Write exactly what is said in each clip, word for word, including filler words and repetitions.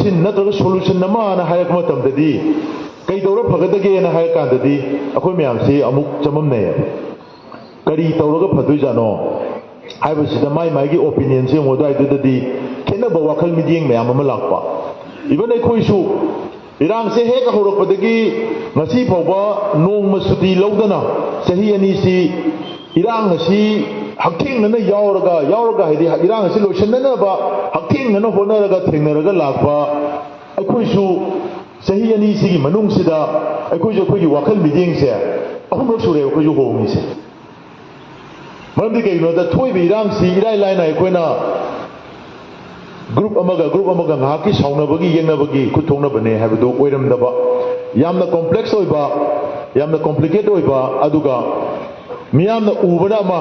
ꯁꯤꯟ ꯅꯠꯇ꯭ꯔꯒ ꯁꯣꯂꯨꯁꯟ ꯑꯃꯅ ꯍꯥꯏꯔꯛꯄ ꯃꯇꯝꯗꯗꯤ, ꯀꯩꯗꯧꯔ ꯐꯒꯗꯒꯦꯅ ꯍꯥꯏꯔ ꯀꯥꯟꯗꯗꯤ, ꯑꯩꯈꯣꯏ ꯃꯌꯥꯝꯁꯤ ꯑꯃꯨꯛ ꯆꯃꯝꯅꯩꯌꯦꯕ꯫ ꯀꯔꯤ ꯇꯧꯔꯒ ꯐꯗꯣꯏꯖꯥꯠꯅꯣ ꯍꯥꯏꯕꯁꯤꯗ ꯃꯥꯏ ꯃꯥꯏꯒꯤ ꯑꯣꯄꯤꯅꯤꯌꯟꯁꯦ ꯑꯃꯨꯛ ꯑꯗꯨꯋꯥꯏꯗꯨꯗꯗꯤ ꯈꯦꯠꯅꯕ ꯋꯥꯈꯜ ꯃꯤꯠꯌꯦꯡ ꯃꯌꯥꯝ ꯑꯃ ꯂꯥꯛꯄ꯫ ꯏꯚꯟ ꯑꯩꯈꯣꯏꯁꯨ ꯏꯔꯥꯡꯁꯦ ꯍꯦꯛ ꯍꯧꯔꯛꯄꯗꯒꯤ ꯉꯁꯤ ꯐꯥꯎꯕ ꯅꯣꯡꯃ ꯁꯨꯇꯤ ꯂꯧꯗꯅ ꯆꯍꯤ ꯑꯅꯤꯁꯤ ꯏꯔꯥꯡ ꯑꯁꯤ ꯍꯛꯊꯦꯡꯅꯅ ꯌꯥꯎꯔꯒ, ꯌꯥꯎꯔꯒ ꯍꯥꯏꯗꯤ ꯏꯔꯥꯡ ꯑꯁꯤ ꯂꯣꯏꯁꯤꯟꯅꯅꯕ ꯍꯛꯊꯦꯡꯅꯅ ꯍꯣꯠꯅꯔꯒ ꯊꯦꯡꯅꯔꯒ ꯂꯥꯛꯄ ꯑꯩꯈꯣꯏꯁꯨ ꯆꯍꯤ ꯑꯅꯤꯁꯤꯒꯤ ꯃꯅꯨꯡꯁꯤꯗ ꯑꯩꯈꯣꯏꯁꯨ ꯑꯩꯈꯣꯏꯒꯤ ꯋꯥꯈꯜ ꯃꯤꯠꯌꯦꯡꯁꯦ ꯑꯍꯨꯝꯂꯛ ꯁꯨꯔꯦ ꯑꯩꯈꯣꯏꯁꯨ ꯍꯣꯡꯉꯤꯁꯦ꯫ ꯃꯔꯝꯗꯤ ꯀꯩꯒꯤꯅꯣꯗ ꯊꯣꯛꯏꯕ ꯏꯔꯥꯡꯁꯤ ꯏꯔꯥꯏ ꯂꯥꯏꯅ ꯑꯩꯈꯣꯏꯅ ꯒ꯭ꯔꯨꯞ ꯑꯃꯒ ꯒ꯭ꯔꯨꯞ ꯑꯃꯒ ꯉꯥꯏꯍꯥꯛꯀꯤ ꯁꯥꯎꯅꯕꯒꯤ ꯌꯦꯛꯅꯕꯒꯤ ꯈꯨꯠ ꯊꯣꯛꯅꯕꯅꯦ ꯍꯥꯏꯕꯗꯨ ꯑꯣꯏꯔꯝꯗꯕ, ꯌꯥꯝꯅ ꯀꯣꯝꯄ꯭ꯂꯦꯛꯁ ꯑꯣꯏꯕ, ꯌꯥꯝꯅ ꯀꯣꯝꯄ꯭ꯂꯤꯀꯦꯠ ꯑꯣꯏꯕ, ꯑꯗꯨꯒ ꯃꯤꯌꯥꯝꯅ ꯎꯕꯅ ꯑꯃ,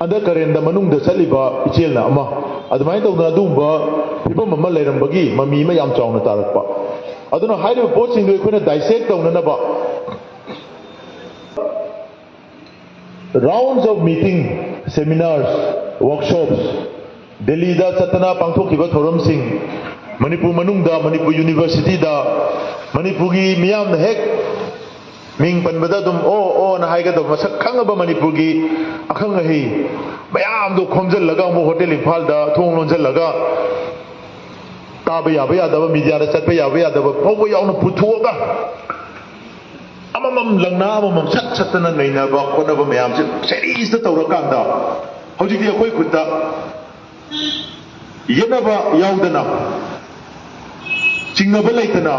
ꯑꯟꯗꯔ ꯀꯔꯦꯟꯗ ꯃꯅꯨꯡꯗ ꯆꯠꯂꯤꯕ ꯏꯆꯦꯜꯅ ꯑꯃ, ꯑꯗꯨꯃꯥꯏꯅ ꯇꯧꯗꯅ ꯑꯗꯨꯒꯨꯝꯕ ꯐꯤꯕꯝ ꯑꯃ ꯂꯩꯔꯝꯕꯒꯤ ꯃꯃꯤ ꯑꯃ ꯌꯥꯝ ꯆꯥꯎꯅ ꯇꯥꯔꯛꯄ꯫ ꯑꯗꯨꯅ ꯍꯥꯏꯔꯤꯕ ꯄꯣꯠꯁꯤꯡꯗꯨ ꯑꯩꯈꯣꯏꯅ ꯗꯥꯏꯁꯦꯛ ꯇꯧꯅꯅꯕ rounds of meeting, seminars, workshops, ꯗꯦꯜꯂꯤꯗ ꯆꯠꯇꯅ ꯄꯥꯡꯊꯣꯛꯈꯤꯕ ꯊꯧꯔꯝꯁꯤꯡ, ꯃꯅꯤꯄꯨꯔ ꯃꯅꯨꯡꯗ, ꯃꯅꯤꯄꯨꯔ ꯌꯨꯅꯤꯚꯔꯁꯤꯇꯤꯗ, ꯃꯅꯤꯄꯨꯔꯒꯤ ꯃꯤꯌꯥꯝꯅ ꯍꯦꯛ ꯃꯤꯡ ꯄꯟꯕꯗ ꯑꯗꯨꯝ "ꯑꯣ, ꯑꯣ" ꯅ ꯍꯥꯏꯒꯗꯕ ꯃꯁꯛ ꯈꯪꯉꯕ ꯃꯅꯤꯄꯨꯔꯒꯤ ꯑꯈꯪ ꯑꯍꯩ ꯃꯌꯥꯝꯗꯣ ꯈꯣꯝꯖꯤꯜꯂꯒ ꯑꯃꯨꯛ ꯍꯣꯇꯦꯜ ꯏꯝꯐꯥꯜꯗ ꯊꯣꯡ ꯂꯣꯟꯁꯤꯜꯂꯒ ꯇꯥꯕ ꯌꯥꯕ ꯌꯥꯗꯕ, ꯃꯤꯗꯤꯌꯥꯗ ꯆꯠꯄ ꯌꯥꯕ ꯌꯥꯗꯕ ꯐꯥꯎꯕ ꯌꯥꯎꯅ ꯄꯨꯊꯣꯛꯑꯒ ꯑꯃꯃꯝ ꯂꯪꯅ ꯑꯃꯃꯝ ꯁꯠ ꯁꯠꯇꯅ ꯅꯩꯅꯕ ꯈꯣꯠꯅꯕ ꯃꯌꯥꯝꯁꯦ ꯁꯦꯔꯤꯁꯇ ꯇꯧꯔꯀꯥꯟꯗ ꯍꯧꯖꯤꯛꯇꯤ ꯑꯩꯈꯣꯏ ꯈꯨꯠꯇ ꯌꯦꯠꯅꯕ ꯌꯥꯎꯗꯅ, ꯆꯤꯡꯅꯕ ꯂꯩꯇꯅ,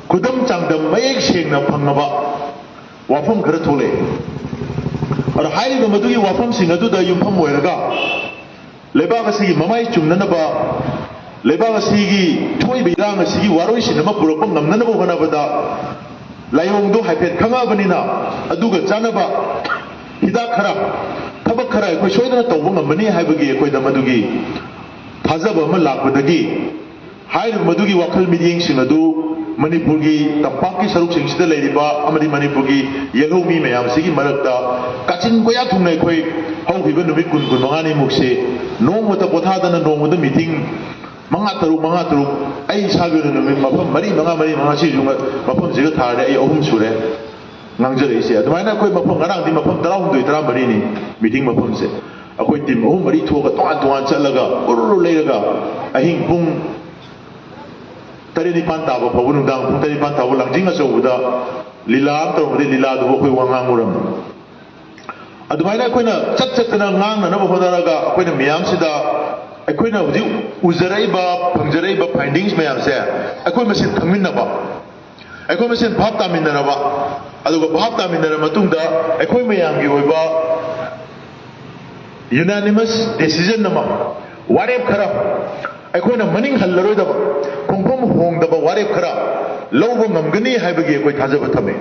ꯈꯨꯗꯝ ꯆꯥꯡꯗꯝ ꯃꯌꯦꯛ ꯁꯦꯡꯅ ꯐꯪꯉꯕ ꯋꯥꯐꯝ ꯈꯔ ꯊꯣꯛꯂꯛꯑꯦ꯫ ꯑꯗꯣ ꯍꯥꯏꯔꯤꯕ ꯃꯗꯨꯒꯤ ꯋꯥꯐꯝꯁꯤꯡ ꯑꯗꯨꯗ ꯌꯨꯝꯐꯝ ꯑꯣꯏꯔꯒ ꯂꯩꯕꯥꯛ ꯑꯁꯤꯒꯤ ꯃꯃꯥꯏ ꯆꯨꯝꯅꯅꯕ, ꯂꯩꯕꯥꯛ ꯑꯁꯤꯒꯤ ꯊꯣꯛꯏꯕ ꯏꯔꯥꯡ ꯑꯁꯤꯒꯤ ꯋꯥꯔꯣꯏꯁꯤꯟ ꯑꯃ ꯄꯨꯔꯛꯄ ꯉꯝꯅꯅꯕ ꯍꯣꯠꯅꯕꯗ ꯂꯥꯏꯑꯣꯡꯗꯣ ꯍꯥꯏꯐꯦꯠ ꯈꯪꯉꯛꯑꯕꯅꯤꯅ ꯑꯗꯨꯒ ꯆꯥꯟꯅꯕ ꯍꯤꯗꯥꯛ ꯈꯔ, ꯊꯕꯛ ꯈꯔ ꯑꯩꯈꯣꯏ ꯁꯣꯏꯗꯅ ꯇꯧꯕ ꯉꯝꯒꯅꯤ ꯍꯥꯏꯕꯒꯤ ꯑꯩꯈꯣꯏꯗ ꯃꯗꯨꯒꯤ ꯊꯥꯖꯕ ꯑꯃ ꯂꯥꯛꯄꯗꯒꯤ ꯍꯥꯏꯔꯤꯕ ꯃꯗꯨꯒꯤ ꯋꯥꯈꯜ ꯃꯤꯠꯌꯦꯡꯁꯤꯡ ꯑꯗꯨ ꯃꯅꯤꯄꯨꯔꯒꯤ ꯇꯝꯄꯥꯛꯀꯤ ꯁꯔꯨꯛꯁꯤꯡꯁꯤꯗ ꯂꯩꯔꯤꯕ ꯑꯃꯗꯤ ꯃꯅꯤꯄꯨꯔꯒꯤ ꯌꯦꯜꯍꯧꯃꯤ ꯃꯌꯥꯝꯁꯤꯒꯤ ꯃꯔꯛꯇ ꯀꯥꯆꯤꯟ ꯀꯣꯌꯥ ꯊꯨꯡꯅ ꯑꯩꯈꯣꯏ ꯍꯧꯈꯤꯕ ꯅꯨꯃꯤꯠ ꯀꯨꯟ, ꯀꯨꯟꯃꯉꯥꯅꯤꯃꯨꯛꯁꯦ ꯅꯣꯡꯃꯇ ꯄꯣꯊꯥꯗꯅ ꯅꯣꯡꯃꯗ ꯃꯤꯇꯤꯡ ꯃꯉꯥ ꯇꯔꯨꯛ, ꯃꯉꯥ ꯇꯔꯨꯛ, ꯑꯩ ꯏꯁꯥꯒꯤ ꯑꯣꯏꯅ ꯅꯨꯃꯤꯠ ꯃꯐꯝ ꯃꯔꯤ ꯃꯉꯥ, ꯃꯔꯤ ꯃꯉꯥ, ꯁꯤꯁꯨ ꯃꯐꯝꯁꯤꯒ ꯊꯥꯔꯗꯤ ꯑꯩ ꯑꯍꯨꯝ ꯁꯨꯔꯦ ꯉꯥꯡꯖꯔꯛꯏꯁꯦ꯫ ꯑꯗꯨꯃꯥꯏꯅ ꯑꯩꯈꯣꯏ ꯃꯐꯝ, ꯉꯔꯥꯡꯗꯤ ꯃꯐꯝ ꯇꯔꯥꯍꯨꯝꯗꯣꯏ, ꯇꯔꯥꯃꯔꯤꯅꯤ meeting ꯃꯐꯝꯁꯦ꯫ ꯑꯩꯈꯣꯏ team ꯑꯍꯨꯝ ꯃꯔꯤ ꯊꯣꯛꯑꯒ ꯇꯣꯉꯥꯟ ꯇꯣꯉꯥꯟ ꯆꯠꯂꯒ ꯎꯔꯨꯔꯨ ꯂꯩꯔꯒ ꯑꯍꯤꯡ ꯄꯨꯡ ꯇꯔꯦꯠ ꯅꯤꯄꯥꯟ ꯇꯥꯕ ꯐꯥꯎꯕ, ꯅꯨꯡꯗꯥꯡ ꯄꯨꯡ ꯇꯔꯦꯠ ꯅꯤꯄꯥꯟ ꯐꯥꯎꯕ ꯂꯥꯡꯖꯤꯡ ꯑꯆꯧꯕꯗ ꯂꯤꯂꯥ ꯑꯃ ꯇꯧꯔꯝꯕꯗꯒꯤ ꯂꯤꯂꯥꯗꯨꯕꯨ ꯑꯩꯈꯣꯏ ꯋꯥ ꯉꯥꯡꯉꯨꯔꯝꯃꯤ꯫ ꯑꯗꯨꯃꯥꯏꯅ ꯑꯩꯈꯣꯏꯅ ꯆꯠ ꯆꯠꯇꯅ ꯉꯥꯡꯅꯅꯕ ꯍꯣꯠꯅꯔꯒ ꯑꯩꯈꯣꯏꯅ ꯃꯤꯌꯥꯝꯁꯤꯗ ꯑꯩꯈꯣꯏꯅ ꯍꯧꯖꯤꯛ ꯎꯖꯔꯛꯏꯕ, ꯐꯪꯖꯔꯛꯏꯕ findings ꯃꯌꯥꯝꯁꯦ ꯑꯩꯈꯣꯏ ꯃꯁꯦꯟ ꯈꯪꯃꯤꯟꯅꯕ, ꯑꯩꯈꯣꯏ ꯃꯁꯦꯟ ꯚꯥꯞ ꯇꯥꯃꯤꯟꯅꯔꯕ, ꯑꯗꯨꯒ ꯚꯥꯞ ꯇꯥꯃꯤꯟꯅꯔꯕ ꯃꯇꯨꯡꯗ ꯑꯩꯈꯣꯏ ꯃꯌꯥꯝꯒꯤ ꯑꯣꯏꯕ unanimous decision ꯑꯃ, ꯋꯥꯔꯦꯞ ꯈꯔ, ꯑꯩꯈꯣꯏꯅ ꯃꯅꯤꯡ ꯍꯜꯂꯔꯣꯏꯗꯕ, ꯈꯣꯡꯐꯝ ꯍꯣꯡꯗꯕ ꯋꯥꯔꯦꯞ ꯈꯔ ꯂꯧꯕ ꯉꯝꯒꯅꯤ ꯍꯥꯏꯕꯒꯤ ꯑꯩꯈꯣꯏ ꯊꯥꯖꯕ ꯊꯝꯃꯤ꯫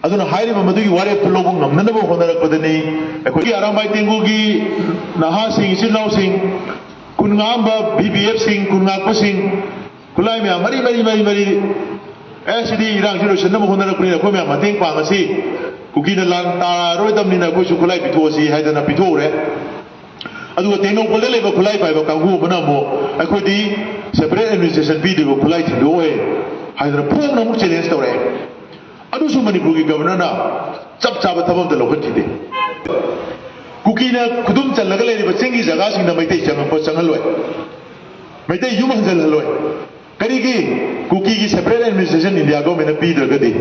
ꯑꯗꯨꯅ ꯍꯥꯏꯔꯤꯕ ꯃꯗꯨꯒꯤ ꯋꯥꯔꯦꯞꯇꯨ ꯂꯧꯕ ꯉꯝꯅꯅꯕ ꯍꯣꯠꯅꯔꯛꯄꯗꯅꯤ ꯑꯩꯈꯣꯏꯒꯤ ꯑꯔꯥꯝꯕꯥꯏ ꯇꯦꯡꯒꯨꯒꯤ ꯅꯍꯥꯁꯤꯡ, ꯏꯆꯤꯜ ꯏꯅꯥꯎꯁꯤꯡ, ꯈꯨꯟꯉꯥꯛꯑꯝꯕ ꯚꯤꯚꯤꯑꯦꯐꯁꯤꯡ, ꯈꯨꯟꯉꯥꯛꯄꯁꯤꯡ, ꯈꯨꯠꯂꯥꯏ ꯃꯌꯥꯝ ꯃꯔꯤ ꯃꯔꯤ ꯃꯔꯤ ꯃꯔꯤ, ꯑꯦ, ꯁꯤꯗꯤ ꯏꯔꯥꯡꯁꯤ ꯂꯣꯏꯁꯤꯟꯅꯕ ꯍꯣꯠꯅꯔꯛꯄꯅꯤꯅ ꯑꯩꯈꯣꯏ ꯃꯌꯥꯝ ꯃꯇꯦꯡ ꯄꯥꯡꯉꯁꯤ, ꯀꯨꯀꯤꯅ ꯂꯥꯟ ꯇꯥꯔꯔꯣꯏꯗꯕꯅꯤꯅ ꯑꯩꯈꯣꯏꯁꯨ ꯈꯨꯠꯂꯥꯏ ꯄꯤꯊꯣꯛꯑꯁꯤ ꯍꯥꯏꯗꯅ ꯄꯤꯊꯣꯛꯎꯔꯦ꯫ ꯑꯗꯨꯒ ꯇꯦꯡꯅꯧꯄꯜꯗ ꯂꯩꯕ ꯈꯨꯠꯂꯥꯏ ꯄꯥꯏꯕ ꯀꯥꯡꯕꯨ ꯑꯃꯅ ꯑꯃꯨꯛ ꯑꯩꯈꯣꯏꯗꯤ separate administration ꯄꯤꯗꯣꯏꯕ, ꯈꯨꯠꯂꯥꯏ ꯊꯤꯟꯗꯣꯛꯑꯣꯏ ꯍꯥꯏꯗꯅ ꯐꯣꯡꯅ ꯑꯃꯨꯛ challenge ꯇꯧꯔꯛꯑꯦ꯫ ꯑꯗꯨꯁꯨ ꯃꯅꯤꯄꯨꯔꯒꯤ ꯒꯕꯔꯅꯔꯅ ꯆꯞ ꯆꯥꯕ ꯊꯕꯛ ꯑꯝꯇ ꯂꯧꯈꯠꯈꯤꯗꯦ꯫ ꯀꯨꯀꯤꯅ ꯈꯨꯗꯨꯝ ꯆꯜꯂꯒ ꯂꯩꯔꯤꯕ ꯆꯤꯡꯒꯤ ꯖꯒꯥꯁꯤꯡꯗ ꯃꯩꯇꯩ ꯆꯪꯉꯛꯄ ꯆꯪꯍꯜꯂꯣꯏ, ꯃꯩꯇꯩ ꯌꯨꯝ ꯍꯟꯖꯜꯍꯜꯂꯣꯏ꯫ ꯀꯔꯤꯒꯤ? ꯀꯨꯀꯤꯒꯤ separate administration India government ꯅ ꯄꯤꯗ꯭ꯔꯒꯗꯤ꯫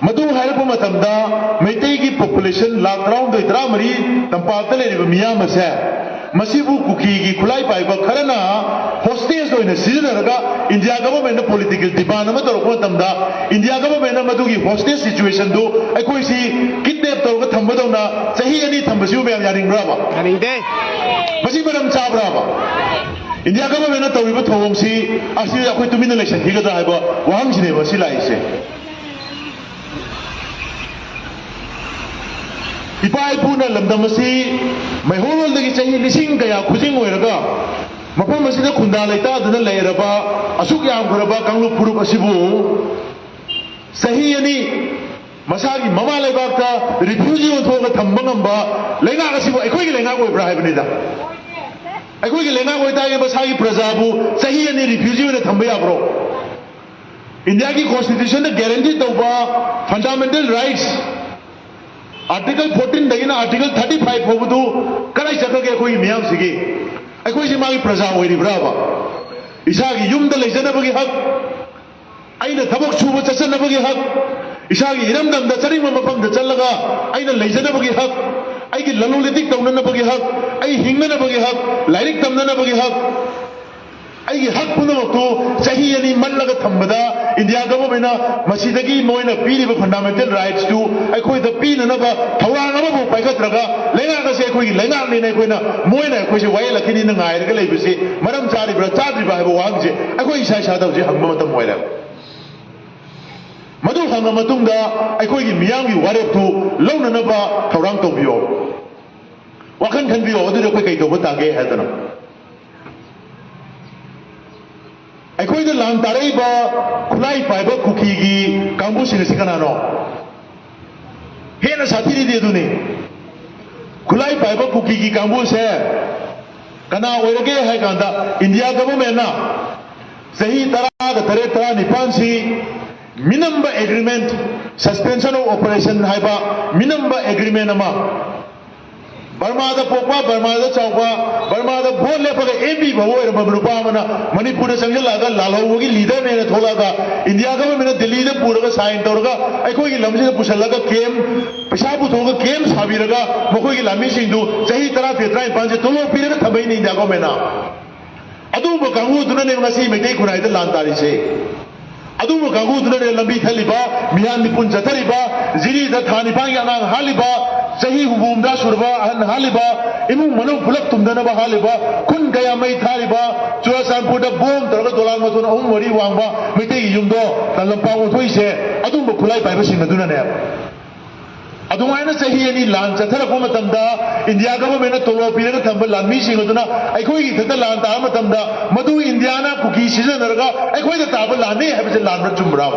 ꯃꯗꯨ ꯍꯥꯏꯔꯛꯄ ꯃꯇꯝꯗ ꯃꯩꯇꯩꯒꯤ population ꯂꯥꯈ ꯇꯔꯥꯍꯨꯝꯗꯣꯏ, ꯇꯔꯥꯃꯔꯤ ꯇꯝꯄꯥꯛꯇ ꯂꯩꯔꯤꯕ ꯃꯤꯌꯥꯝ ꯑꯁꯦ, ꯃꯁꯤꯕꯨ ꯀꯨꯀꯤꯒꯤ ꯈꯨꯠꯂꯥꯏ ꯄꯥꯏꯕ ꯈꯔꯅ hostage ꯑꯣꯏꯅ ꯁꯤꯖꯤꯟꯅꯔꯒ India government ꯅ political demand ꯑꯃ ꯇꯧꯔꯛꯄ ꯃꯇꯝꯗ, India government ꯅ ꯃꯗꯨꯒꯤ hostage situation ꯗꯨ ꯑꯩꯈꯣꯏꯁꯤ kidnap ꯇꯧꯔꯒ ꯊꯝꯕꯗꯧꯅ ꯆꯍꯤ ꯑꯅꯤ ꯊꯝꯕꯁꯤꯕꯨ ꯃꯌꯥꯝ ꯌꯥꯅꯤꯡꯕ꯭ꯔꯕ? ꯌꯥꯅꯤꯡꯗꯦ꯫ ꯃꯁꯤ ꯃꯔꯝ ꯆꯥꯕ꯭ꯔꯕ? India government ꯅ ꯇꯧꯔꯤꯕ ꯊꯧꯑꯣꯡꯁꯤ ꯑꯁꯤ ꯑꯩꯈꯣꯏ ꯇꯨꯃꯤꯟꯅ ꯂꯩꯁꯟꯈꯤꯒꯗ꯭ꯔꯥ ꯍꯥꯏꯕ ꯋꯥꯍꯪꯁꯤꯅꯦꯕ ꯃꯁꯤ ꯂꯥꯛꯏꯁꯦ꯫ ꯏꯄꯥ ꯏꯄꯨꯅ ꯂꯝꯗꯝ ꯑꯁꯤ ꯃꯩꯍꯧꯔꯣꯜꯗꯒꯤ ꯆꯍꯤ ꯂꯤꯁꯤꯡ ꯀꯌꯥ ꯈꯨꯖꯤꯡ ꯑꯣꯏꯔꯒ ꯃꯐꯝ ꯑꯁꯤꯗ ꯈꯨꯟꯗꯥ ꯂꯩꯇꯥꯗꯨꯅ ꯂꯩꯔꯕ ꯑꯁꯨꯛ ꯌꯥꯝꯈ꯭ꯔꯕ ꯀꯥꯡꯂꯨꯞ ꯐꯨꯔꯨꯞ ꯑꯁꯤꯕꯨ ꯆꯍꯤ ꯑꯅꯤ ꯃꯁꯥꯒꯤ ꯃꯃꯥ ꯂꯩꯕꯥꯛꯇ refugee ꯑꯣꯟꯊꯣꯛꯑꯒ ꯊꯝꯕ ꯉꯝꯕ ꯂꯩꯉꯥꯛ ꯑꯁꯤꯕꯨ ꯑꯩꯈꯣꯏꯒꯤ ꯂꯩꯉꯥꯛ ꯑꯣꯏꯕ꯭ꯔꯥ ꯍꯥꯏꯕꯅꯤꯗ꯫ ꯑꯩꯈꯣꯏꯒꯤ ꯂꯩꯉꯥꯛ ꯑꯣꯏꯇꯥꯔꯒꯗꯤ ꯃꯁꯥꯒꯤ ꯄ꯭ꯔꯖꯥꯕꯨ ꯆꯍꯤ ꯑꯅꯤ ꯔꯤꯐ꯭ꯌꯨꯖꯤ ꯑꯣꯏꯅ ꯊꯝꯕ ꯌꯥꯕ꯭ꯔꯣ? ꯏꯟꯗꯤꯌꯥꯒꯤ ꯀꯣꯟꯁꯇꯤꯇ꯭ꯌꯨꯁꯟꯗ ꯒꯦꯔꯦꯟꯇꯤ ꯇꯧꯕ ꯐꯟꯗꯥꯃꯦꯟꯇꯦꯜ ꯔꯥꯏꯠꯁ, ꯑꯥꯔꯇꯤꯀꯜ ꯐꯣꯔꯇꯤꯟꯗꯒꯤꯅ ꯑꯥꯔꯇꯤꯀꯜ ꯊꯥꯔꯇꯤ ꯐꯥꯏꯚ ꯐꯥꯎꯕꯗꯨ ꯀꯗꯥꯏ ꯆꯠꯈ꯭ꯔꯒꯦ? ꯑꯩꯈꯣꯏꯒꯤ ꯃꯤꯌꯥꯝꯁꯤꯒꯤ, ꯑꯩꯈꯣꯏꯁꯤ ꯃꯥꯒꯤ ꯄ꯭ꯔꯖꯥ ꯑꯣꯏꯔꯤꯕ꯭ꯔꯥꯕ? ꯏꯁꯥꯒꯤ ꯌꯨꯝꯗ ꯂꯩꯖꯅꯕꯒꯤ ꯍꯛ, ꯑꯩꯅ ꯊꯕꯛ ꯁꯨꯕ ꯆꯠꯆꯅꯕꯒꯤ ꯍꯛ, ꯏꯁꯥꯒꯤ ꯏꯔꯝꯗꯝꯗ ꯆꯠꯅꯤꯡꯕ ꯃꯐꯝꯗ ꯆꯠꯂꯒ ꯑꯩꯅ ꯂꯩꯖꯅꯕꯒꯤ ꯍꯛ, ꯑꯩꯒꯤ ꯂꯂꯣꯟ ꯏꯇꯤꯛ ꯇꯧꯅꯅꯕꯒꯤ ꯍꯛ, ꯑꯩ ꯍꯤꯡꯅꯅꯕꯒꯤ ꯍꯛ, ꯂꯥꯏꯔꯤꯛ ꯇꯝꯅꯅꯕꯒꯤ ꯍꯛ, ꯑꯩꯒꯤ ꯍꯛ ꯄꯨꯝꯅꯃꯛꯇꯨ ꯆꯍꯤ ꯑꯅꯤ ꯃꯠꯂꯒ ꯊꯝꯕꯗ ꯏꯟꯗꯤꯌꯥ ꯒꯚꯔꯟꯃꯦꯟꯅ ꯃꯁꯤꯗꯒꯤ ꯃꯣꯏꯅ ꯄꯤꯔꯤꯕ ꯐꯟꯗꯥꯃꯦꯟꯇꯦꯜ ꯔꯥꯏꯠꯁꯇꯨ ꯑꯩꯈꯣꯏꯗ ꯄꯤꯅꯅꯕ ꯊꯧꯔꯥꯡ ꯑꯃꯐꯥꯎ ꯄꯥꯏꯈꯠꯇ꯭ꯔꯒ, ꯂꯩꯉꯥꯛ ꯑꯁꯤ ꯑꯩꯈꯣꯏꯒꯤ ꯂꯩꯉꯥꯛꯅꯤꯅ ꯑꯩꯈꯣꯏꯅ, ꯃꯣꯏꯅ ꯑꯩꯈꯣꯏꯁꯦ ꯋꯥꯌꯦꯜꯂꯛꯈꯤꯅꯤꯅ ꯉꯥꯏꯔꯒ ꯂꯩꯕꯁꯤ ꯃꯔꯝ ꯆꯥꯔꯤꯕ꯭ꯔꯥ ꯆꯥꯗ꯭ꯔꯤꯕ꯭ꯔꯥ ꯍꯥꯏꯕ ꯋꯥꯍꯪꯁꯦ ꯑꯩꯈꯣꯏ ꯏꯁꯥ ꯏꯁꯥꯗ ꯍꯧꯖꯤꯛ ꯍꯪꯕ ꯃꯇꯝ ꯑꯣꯏꯔꯦ꯫ ꯃꯗꯨ ꯍꯪꯉ ꯃꯇꯨꯡꯗ ꯑꯩꯈꯣꯏꯒꯤ ꯃꯤꯌꯥꯝꯒꯤ ꯋꯥꯔꯦꯞꯇꯨ ꯂꯧꯅꯅꯕ ꯊꯧꯔꯥꯡ ꯇꯧꯕꯤꯌꯣ, ꯋꯥꯈꯜ ꯈꯟꯕꯤꯌꯣ꯫ ꯑꯗꯨꯗꯤ ꯑꯩꯈꯣꯏ ꯀꯩ ꯇꯧꯕ ꯇꯥꯒꯦ ꯍꯥꯏꯗꯅ, ꯑꯩꯈꯣꯏꯗ ꯂꯥꯟ ꯇꯥꯔꯛꯏꯕ ꯈꯨꯠꯂꯥꯏ ꯄꯥꯏꯕ ꯀꯨꯀꯤꯒꯤ ꯀꯥꯡꯕꯨꯁꯤꯡ ꯑꯁꯤ ꯀꯅꯥꯅꯣ? ꯍꯦꯟꯅ ꯁꯥꯊꯤꯔꯤꯗꯤ ꯑꯗꯨꯅꯤ꯫ ꯈꯨꯠꯂꯥꯏ ꯄꯥꯏꯕ ꯀꯨꯀꯤꯒꯤ ꯀꯥꯡꯕꯨꯁꯦ ꯀꯅꯥ ꯑꯣꯏꯔꯒꯦ ꯍꯥꯏ ꯀꯥꯟꯗ, ꯏꯟꯗꯤꯌꯥ ꯒꯚꯔꯟꯃꯦꯟꯅ ꯆꯍꯤ ꯇꯔꯥꯒ ꯇꯔꯦꯠ, ꯇꯔꯥꯅꯤꯄꯥꯟꯁꯤ ꯃꯤꯅꯝꯕ ꯑꯦꯒ꯭ꯔꯤꯃꯦꯟ, ꯁꯁꯄꯦꯟꯁꯟ ꯑꯣꯐ ꯑꯣꯄꯔꯦꯁꯟ ꯍꯥꯏꯕ ꯃꯤꯅꯝꯕ ꯑꯦꯒ꯭ꯔꯤꯃꯦꯟ ꯑꯃ, ꯕꯔꯃꯥꯗ ꯄꯣꯛꯄ, ꯕꯔꯃꯥꯗ ꯆꯥꯎꯕ, ꯕꯔꯃꯥꯗ ꯚꯣꯠ ꯂꯦꯞꯄꯒ ꯑꯦꯝ ꯄꯤ ꯐꯥꯎꯕ ꯑꯣꯏꯔꯝꯕ ꯅꯨꯄꯥ ꯑꯃꯅ ꯃꯅꯤꯄꯨꯔꯗ ꯆꯪꯁꯤꯜꯂꯛꯑꯒ ꯂꯥꯜꯍꯧꯕꯒꯤ ꯂꯤꯗꯔꯅꯦꯅ ꯊꯣꯛꯂꯛꯑꯒ ꯏꯟꯗꯤꯌꯥ ꯒꯚꯔꯟꯃꯦꯟꯅ ꯗꯤꯜꯂꯤꯗ ꯄꯨꯔꯒ ꯁꯥꯏꯟ ꯇꯧꯔꯒ ꯑꯩꯈꯣꯏꯒꯤ ꯂꯝꯁꯤꯗ ꯄꯨꯁꯤꯜꯂꯒ ꯀꯦꯝ, ꯄꯩꯁꯥ ꯄꯨꯊꯣꯛꯑꯒ ꯀꯦꯝ ꯁꯥꯕꯤꯔꯒ ꯃꯈꯣꯏꯒꯤ ꯂꯥꯟꯃꯤꯁꯤꯡꯗꯨ ꯆꯍꯤ ꯇꯔꯥ ꯇꯔꯦꯠ, ꯇꯔꯥꯅꯤꯄꯥꯟꯁꯦ ꯇꯣꯂꯣꯞ ꯄꯤꯔꯒ ꯊꯝꯕꯩꯅꯦ ꯏꯟꯗꯤꯌꯥ ꯒꯚꯔꯟꯃꯦꯟꯅ꯫ ꯑꯗꯨꯒꯨꯝꯕ ꯀꯥꯡꯕꯨꯗꯨꯅꯅꯦ ꯉꯁꯤ ꯃꯩꯇꯩ ꯈꯨꯟꯅꯥꯏꯗ ꯂꯥꯟ ꯇꯥꯔꯤꯁꯦ꯫ ꯑꯗꯨꯒꯨꯝꯕ ꯀꯥꯡꯕꯨꯗꯨꯅꯅꯦ ꯂꯝꯕꯤ ꯊꯜꯂꯤꯕ, ꯃꯤꯍꯥꯠ ꯃꯤꯄꯨꯟ ꯆꯠꯊꯔꯤꯕ, ꯖꯤꯔꯤꯗ ꯊꯥ ꯅꯤꯄꯥꯟꯒꯤ ꯑꯉꯥꯡ ꯍꯥꯠꯂꯤꯕ, ꯆꯍꯤ ꯍꯨꯝꯐꯨ ꯍꯨꯝꯗ꯭ꯔꯥ ꯁꯨꯔꯕ ꯑꯍꯟ ꯍꯥꯠꯂꯤꯕ, ꯏꯃꯨꯡ ꯃꯅꯨꯡ ꯄꯨꯂꯞ ꯇꯨꯝꯗꯅꯕ ꯍꯥꯠꯂꯤꯕ, ꯈꯨꯟ ꯀꯌꯥ ꯃꯩ ꯊꯥꯔꯤꯕ, ꯆꯨꯔꯆꯥꯟꯄꯨꯔꯗ ꯕꯣꯝ ꯇꯧꯔꯒ ꯗꯣꯂꯥꯟ ꯃꯊꯣꯟ ꯑꯍꯨꯝ ꯃꯔꯤ ꯋꯥꯡꯕ ꯃꯩꯇꯩꯒꯤ ꯌꯨꯝꯗꯣ ꯂꯝꯄꯥꯛ ꯑꯣꯟꯊꯣꯛꯏꯁꯦ ꯑꯗꯨꯒꯨꯝꯕ ꯈꯨꯠꯂꯥꯏ ꯄꯥꯏꯕꯁꯤꯡ ꯑꯗꯨꯅꯅꯦ꯫ ꯑꯗꯨꯃꯥꯏꯅ ꯆꯍꯤ ꯑꯅꯤ ꯂꯥꯟ ꯆꯠꯊꯔꯛꯄ ꯃꯇꯝꯗ, ꯏꯟꯗꯤꯌꯥ ꯒꯚꯔꯟꯃꯦꯟꯅ ꯇꯣꯂꯣꯞ ꯄꯤꯔꯒ ꯊꯝꯕ ꯂꯥꯟꯃꯤꯁꯤꯡ ꯑꯗꯨꯅ ꯑꯩꯈꯣꯏꯒꯤ ꯏꯊꯛꯇ ꯂꯥꯟ ꯇꯥꯕ ꯃꯇꯝꯗ, ꯃꯗꯨ ꯏꯟꯗꯤꯌꯥꯅ ꯀꯨꯀꯤ ꯁꯤꯖꯤꯟꯅꯔꯒ ꯑꯩꯈꯣꯏꯗ ꯇꯥꯕ ꯂꯥꯟꯅꯤ ꯍꯥꯏꯕꯁꯦ ꯂꯥꯟꯕ꯭ꯔꯥ ꯆꯨꯝꯕ꯭ꯔꯥ?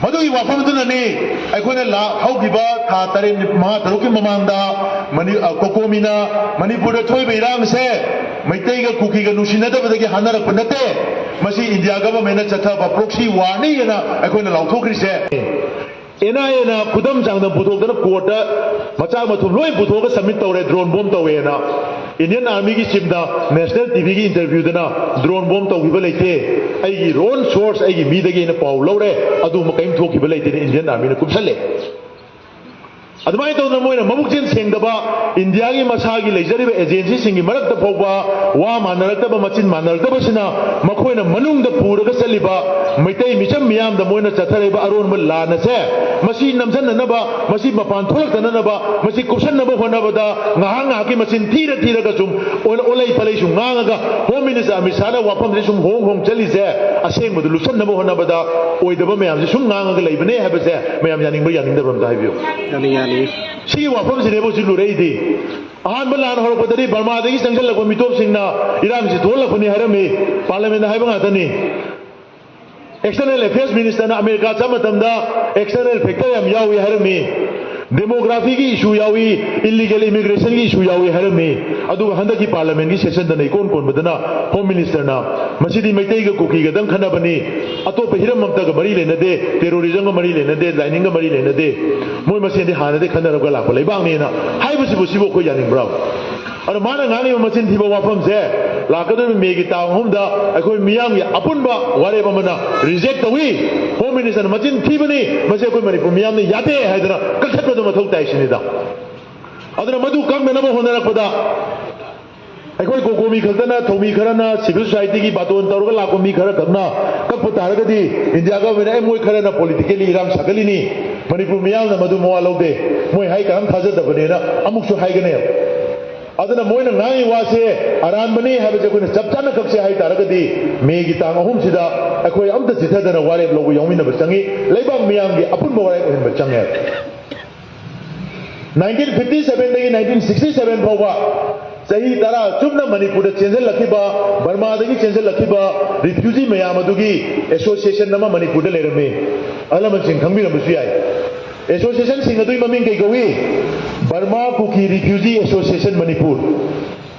ꯃꯗꯨꯒꯤ ꯋꯥꯐꯝꯗꯨꯅꯅꯤ ꯑꯩꯈꯣꯏꯅ ꯂꯥꯛ ꯍꯧꯈꯤꯕ ꯊꯥ ꯇꯔꯦꯠ ꯃꯉꯥ ꯇꯔꯨꯛꯀꯤ ꯃꯃꯥꯡꯗ ꯃꯅꯤ-, ꯑ, ꯀꯣꯀꯣꯃꯤꯅ ꯃꯅꯤꯄꯨꯔꯗ ꯊꯣꯛꯏꯕ ꯏꯔꯥꯡꯁꯦ ꯃꯩꯇꯩꯒ ꯀꯨꯀꯤꯒ ꯅꯨꯡꯁꯤꯅꯗꯕꯗꯒꯤ ꯍꯥꯟꯅꯔꯛꯄ ꯅꯠꯇꯦ꯫ ꯃꯁꯤ ꯏꯟꯗꯤꯌꯥ ꯒꯚꯔꯟꯃꯦꯟꯠꯅ ꯆꯠꯊꯕ ꯄ꯭ꯔꯣꯛꯁꯤ ꯋꯥꯔꯅꯤ ꯍꯥꯏꯅ ꯑꯩꯈꯣꯏꯅ ꯂꯥꯎꯊꯣꯛꯈ꯭ꯔꯤꯁꯦ꯫ ꯑꯦꯟ ꯑꯥꯏ ꯑꯦꯅ ꯈꯨꯗꯝ ꯆꯥꯡꯗꯝ ꯄꯨꯊꯣꯛꯇꯅ ꯀꯣꯔꯠꯇ ꯃꯆꯥꯛ ꯃꯊꯨꯝ ꯂꯣꯏ ꯄꯨꯊꯣꯛꯑꯒ ꯁꯕꯃꯤꯠ ꯇꯧꯔꯦ, ꯗ꯭ꯔꯣꯟ ꯕꯣꯝ ꯇꯧꯋꯦꯅ꯫ ꯏꯟꯗꯤꯌꯟ ꯑꯥꯔꯃꯤꯒꯤ ꯆꯤꯞꯅ ꯅꯦꯁꯅꯦꯜ ꯇꯤ ꯚꯤꯒꯤ ꯏꯟꯇꯔꯚ꯭ꯌꯨꯗꯅ ꯗ꯭ꯔꯣꯟ ꯕꯣꯝ ꯇꯧꯈꯤꯕ ꯂꯩꯇꯦ, ꯑꯩꯒꯤ ꯑꯣꯟ ꯁꯣꯔꯁ, ꯑꯩꯒꯤ ꯃꯤꯗꯒꯤ ꯑꯩꯅ ꯄꯥꯎ ꯂꯧꯔꯦ, ꯑꯗꯨꯒꯨꯝꯕ ꯀꯔꯤꯝ ꯊꯣꯛꯈꯤꯕ ꯂꯩꯇꯦꯅ ꯏꯟꯗꯤꯌꯟ ꯑꯥꯔꯃꯤꯅ ꯀꯨꯞꯁꯜꯂꯦ꯫ ꯑꯗꯨꯃꯥꯏꯅ ꯇꯧꯗꯅ ꯃꯣꯏꯅ ꯃꯕꯨꯛꯆꯦꯜ ꯁꯦꯡꯗꯕ, ꯏꯟꯗꯤꯌꯥꯒꯤ ꯃꯁꯥꯒꯤ ꯂꯩꯖꯔꯤꯕ ꯑꯦꯖꯦꯟꯁꯤꯁꯤꯡꯒꯤ ꯃꯔꯛꯇ ꯐꯥꯎꯕ ꯋꯥ ꯃꯥꯟꯅꯔꯛꯇꯕ, ꯃꯆꯤꯟ ꯃꯥꯟꯅꯔꯛꯇꯕꯁꯤꯅ ꯃꯈꯣꯏꯅ ꯃꯅꯨꯡꯗ ꯄꯨꯔꯒ ꯆꯠꯂꯤꯕ ꯃꯩꯇꯩ ꯃꯤꯆꯝ ꯃꯤꯌꯥꯝꯗ ꯃꯣꯏꯅ ꯆꯠꯊꯔꯤꯕ ꯑꯔꯣꯟꯕ ꯂꯥꯟ ꯑꯁꯦ, ꯃꯁꯤ ꯅꯝꯁꯤꯟꯅꯅꯕ, ꯃꯁꯤ ꯃꯄꯥꯟ ꯊꯣꯛꯂꯛꯇꯅꯅꯕ, ꯃꯁꯤ ꯀꯨꯞꯁꯟꯅꯕ ꯍꯣꯠꯅꯕꯗ ꯉꯥꯏꯍꯥꯛ ꯉꯥꯏꯍꯥꯛꯀꯤ ꯃꯆꯤꯟ ꯊꯤꯔ ꯊꯤꯔꯒ ꯁꯨꯝ ꯑꯣꯂ-, ꯑꯣꯂꯩ ꯄꯂꯩ ꯁꯨꯝ ꯉꯥꯡꯉꯒ ꯍꯣꯝ ꯃꯤꯅꯤꯁꯇꯔ ꯑꯃꯤꯠ ꯁꯥꯍꯅ ꯋꯥꯐꯝꯁꯦ ꯁꯨꯝ ꯍꯣꯡ ꯍꯣꯡ ꯆꯠꯂꯤꯁꯦ, ꯑꯁꯦꯡꯕꯗꯨ ꯂꯨꯞꯁꯟꯅꯕ ꯍꯣꯠꯅꯕꯗ ꯑꯣꯏꯗꯕ ꯃꯌꯥꯝꯁꯦ ꯁꯨꯝ ꯉꯥꯡꯉꯒ ꯂꯩꯕꯅꯦ ꯍꯥꯏꯕꯁꯦ ꯃꯌꯥꯝ ꯌꯥꯅꯤꯡꯕ꯭ꯔꯥ ꯌꯥꯅꯤꯡꯗꯕ꯭ꯔꯥ ꯑꯝꯇ ꯍꯥꯏꯕꯤꯌꯨ꯫ ꯌꯥꯅꯤꯡ, ꯌꯥꯅꯤꯡ꯫ ꯁꯤꯒꯤ ꯋꯥꯐꯝꯁꯤꯅꯦꯕ ꯍꯧꯖꯤꯛ ꯂꯨꯔꯛꯏꯗꯤ꯫ ꯑꯍꯥꯟꯕ ꯂꯥꯟ ꯍꯧꯔꯛꯄꯗꯗꯤ ꯕꯔꯃꯥꯗꯒꯤ ꯆꯪꯁꯤꯜꯂꯛꯄ ꯃꯤꯇꯣꯞꯁꯤꯡꯅ ꯏꯔꯥꯡꯁꯤ ꯊꯣꯛꯍꯜꯂꯛꯄꯅꯤ ꯍꯥꯏꯔꯝꯃꯤ, ꯄꯥꯔꯂꯤꯌꯥꯃꯦꯟꯗ ꯍꯥꯏꯕ ꯉꯥꯛꯇꯅꯤ꯫ ꯑꯦꯛꯁꯇꯔꯅꯦꯜ ꯑꯐꯤꯌꯔꯁ ꯃꯤꯅꯤꯁꯇꯔꯅ ꯑꯃꯦꯔꯤꯀꯥ ꯆꯠ ꯃꯇꯝꯗ ꯑꯦꯛꯁꯇꯔꯅꯦꯜ ꯐꯦꯛꯇꯔ ꯌꯥꯝ ꯌꯥꯎꯏ ꯍꯥꯏꯔꯝꯃꯤ, ꯗꯦꯃꯣꯒ꯭ꯔꯥꯐꯤꯒꯤ ꯏꯁꯨ ꯌꯥꯎꯏ, ꯏꯜꯂꯤꯒꯦꯜ ꯏꯃꯤꯒ꯭ꯔꯦꯁꯟꯒꯤ ꯏꯁꯨ ꯌꯥꯎꯏ ꯍꯥꯏꯔꯝꯃꯤ꯫ ꯑꯗꯨꯒ ꯍꯟꯗꯛꯀꯤ ꯄꯥꯔꯂꯤꯌꯥꯃꯦꯟꯒꯤ ꯁꯦꯁꯟꯗꯅ ꯏꯀꯣꯟ ꯀꯣꯟꯕꯗꯅ ꯍꯣꯝ ꯃꯤꯅꯤꯁꯇꯔꯅ ꯃꯁꯤꯗꯤ ꯃꯩꯇꯩꯒ ꯀꯨꯀꯤꯒꯗꯪ ꯈꯠꯅꯕꯅꯤ, ꯑꯇꯣꯞꯄ ꯍꯤꯔꯝ ꯑꯃꯠꯇꯒ ꯃꯔꯤ ꯂꯩꯅꯗꯦ, ꯇꯦꯔꯣꯔꯤꯖꯝꯒ ꯃꯔꯤ ꯂꯩꯅꯗꯦ, ꯂꯥꯏꯅꯤꯡꯒ ꯃꯔꯤ ꯂꯩꯅꯗꯦ, ꯃꯣꯏ ꯃꯁꯦꯟꯗꯤ ꯍꯥꯟꯅꯗꯤ ꯈꯠꯅꯔꯒ ꯂꯥꯛꯄ ꯂꯩꯕꯥꯛꯅꯦꯅ ꯍꯥꯏꯕꯁꯤꯕꯨ, ꯁꯤꯕꯨ ꯑꯩꯈꯣꯏ ꯌꯥꯅꯤꯡꯕ꯭ꯔꯥ? ꯑꯗꯣ ꯃꯥꯅ ꯉꯥꯡꯉꯤꯕ ꯃꯆꯤꯟ ꯊꯤꯕ ꯋꯥꯐꯝꯁꯦ, ꯂꯥꯛꯀꯗꯧꯔꯤꯕ ꯃꯦꯒꯤ ꯇꯥꯡ ꯑꯍꯨꯝꯗ ꯑꯩꯈꯣꯏ ꯃꯤꯌꯥꯝꯒꯤ ꯑꯄꯨꯟꯕ ꯋꯥꯔꯦꯞ ꯑꯃꯅ ꯔꯤꯖꯦꯛ ꯇꯧꯏ꯫ ꯍꯣꯝ ꯃꯤꯅꯤꯁꯇꯔꯅ ꯃꯆꯤꯟ ꯊꯤꯕꯅꯤ, ꯃꯁꯤ ꯑꯩꯈꯣꯏ ꯃꯅꯤꯄꯨꯔ ꯃꯤꯌꯥꯝꯅ ꯌꯥꯗꯦ ꯍꯥꯏꯗꯅ ꯀꯛꯊꯠꯄꯗꯣ ꯃꯊꯧ ꯇꯥꯏ ꯁꯤꯅꯤꯗ꯫ ꯑꯗꯨꯅ ꯃꯗꯨ ꯀꯛꯅꯅꯕ ꯍꯣꯠꯅꯔꯛꯄꯗ ꯑꯩꯈꯣꯏ ꯀꯣꯀꯣꯃꯤ ꯈꯛꯇꯅ, ꯊꯧꯃꯤ ꯈꯔꯅ, ꯁꯤꯚꯤꯜ ꯁꯣꯁꯥꯏꯇꯤꯒꯤ ꯕꯥꯇꯣꯟ ꯇꯧꯔꯒ ꯂꯥꯛꯄ ꯃꯤ ꯈꯔ ꯈꯛꯅ ꯀꯛꯄ ꯇꯥꯔꯒꯗꯤ ꯏꯟꯗꯤꯌꯥ ꯒꯚꯔꯟꯃꯦꯟꯠ, ꯑꯦ, ꯃꯣꯏ ꯈꯔꯅ ꯄꯣꯂꯤꯇꯤꯀꯦꯜꯂꯤ ꯏꯔꯥꯡ ꯁꯥꯒꯠꯂꯤꯅꯤ, ꯃꯅꯤꯄꯨꯔ ꯃꯤꯌꯥꯝꯅ ꯃꯗꯨ ꯃꯋꯥ ꯂꯧꯗꯦ, ꯃꯣꯏ ꯍꯥꯏ ꯀꯅꯥꯝ ꯊꯥꯖꯗꯕꯅꯦꯅ ꯑꯃꯨꯛꯁꯨ ꯍꯥꯏꯒꯅꯦꯕ꯫ ꯑꯗꯨꯅ ꯃꯣꯏꯅ ꯉꯥꯡꯉꯤ ꯋꯥꯁꯦ ꯑꯔꯥꯟꯕꯅꯤ ꯍꯥꯏꯕꯁꯦ ꯑꯩꯈꯣꯏꯅ ꯆꯞ ꯆꯥꯅ ꯀꯛꯁꯦ ꯍꯥꯏ ꯇꯥꯔꯒꯗꯤ ꯃꯦꯒꯤ ꯇꯥꯡ ꯑꯍꯨꯝꯁꯤꯗ ꯑꯩꯈꯣꯏ ꯑꯝꯇ ꯆꯤꯊꯗꯅ ꯋꯥꯔꯦꯞ ꯂꯧꯕ ꯌꯥꯎꯃꯤꯟꯅꯕ ꯆꯪꯉꯤ, ꯂꯩꯕꯥꯛ ꯃꯤꯌꯥꯝꯒꯤ ꯑꯄꯨꯟꯕ ꯋꯥꯔꯦꯞ ꯑꯣꯏꯍꯟꯕ ꯆꯪꯉꯦ꯫ ꯅꯥꯏꯟꯇꯤꯟ ꯐꯤꯐꯇꯤ ꯁꯚꯦꯟꯗꯒꯤ ꯅꯥꯏꯟꯇꯤꯟ ꯁꯤꯛꯁꯇꯤ ꯁꯚꯦꯟ ꯐꯥꯎꯕ ꯆꯍꯤ ꯇꯔꯥ ꯆꯨꯞꯅ ꯃꯅꯤꯄꯨꯔꯗ ꯆꯦꯟꯁꯤꯜꯂꯛꯈꯤꯕ, ꯕꯔꯃꯥꯗꯒꯤ ꯆꯦꯟꯁꯤꯜꯂꯛꯈꯤꯕ ꯔꯤꯐ꯭ꯌꯨꯖꯤ ꯃꯌꯥꯝ ꯑꯗꯨꯒꯤ ꯑꯦꯁꯣꯁꯤꯌꯦꯁꯟ ꯑꯃ ꯃꯅꯤꯄꯨꯔꯗ ꯂꯩꯔꯝꯃꯤ꯫ ꯑꯍꯜ ꯂꯃꯟꯁꯤꯡ ꯈꯪꯕꯤꯔꯝꯕꯁꯨ ꯌꯥꯏ꯫ ꯑꯦꯁꯣꯁꯤꯌꯦꯁꯟꯁꯤꯡ ꯑꯗꯨꯒꯤ ꯃꯃꯤꯡ ꯀꯩ ꯀꯧꯏ? ꯕꯔꯃꯥ ꯀꯨꯀꯤ ꯔꯤꯐ꯭ꯌꯨꯖꯤ ꯑꯦꯁꯣꯁꯤꯌꯦꯁꯟ ꯃꯅꯤꯄꯨꯔ꯫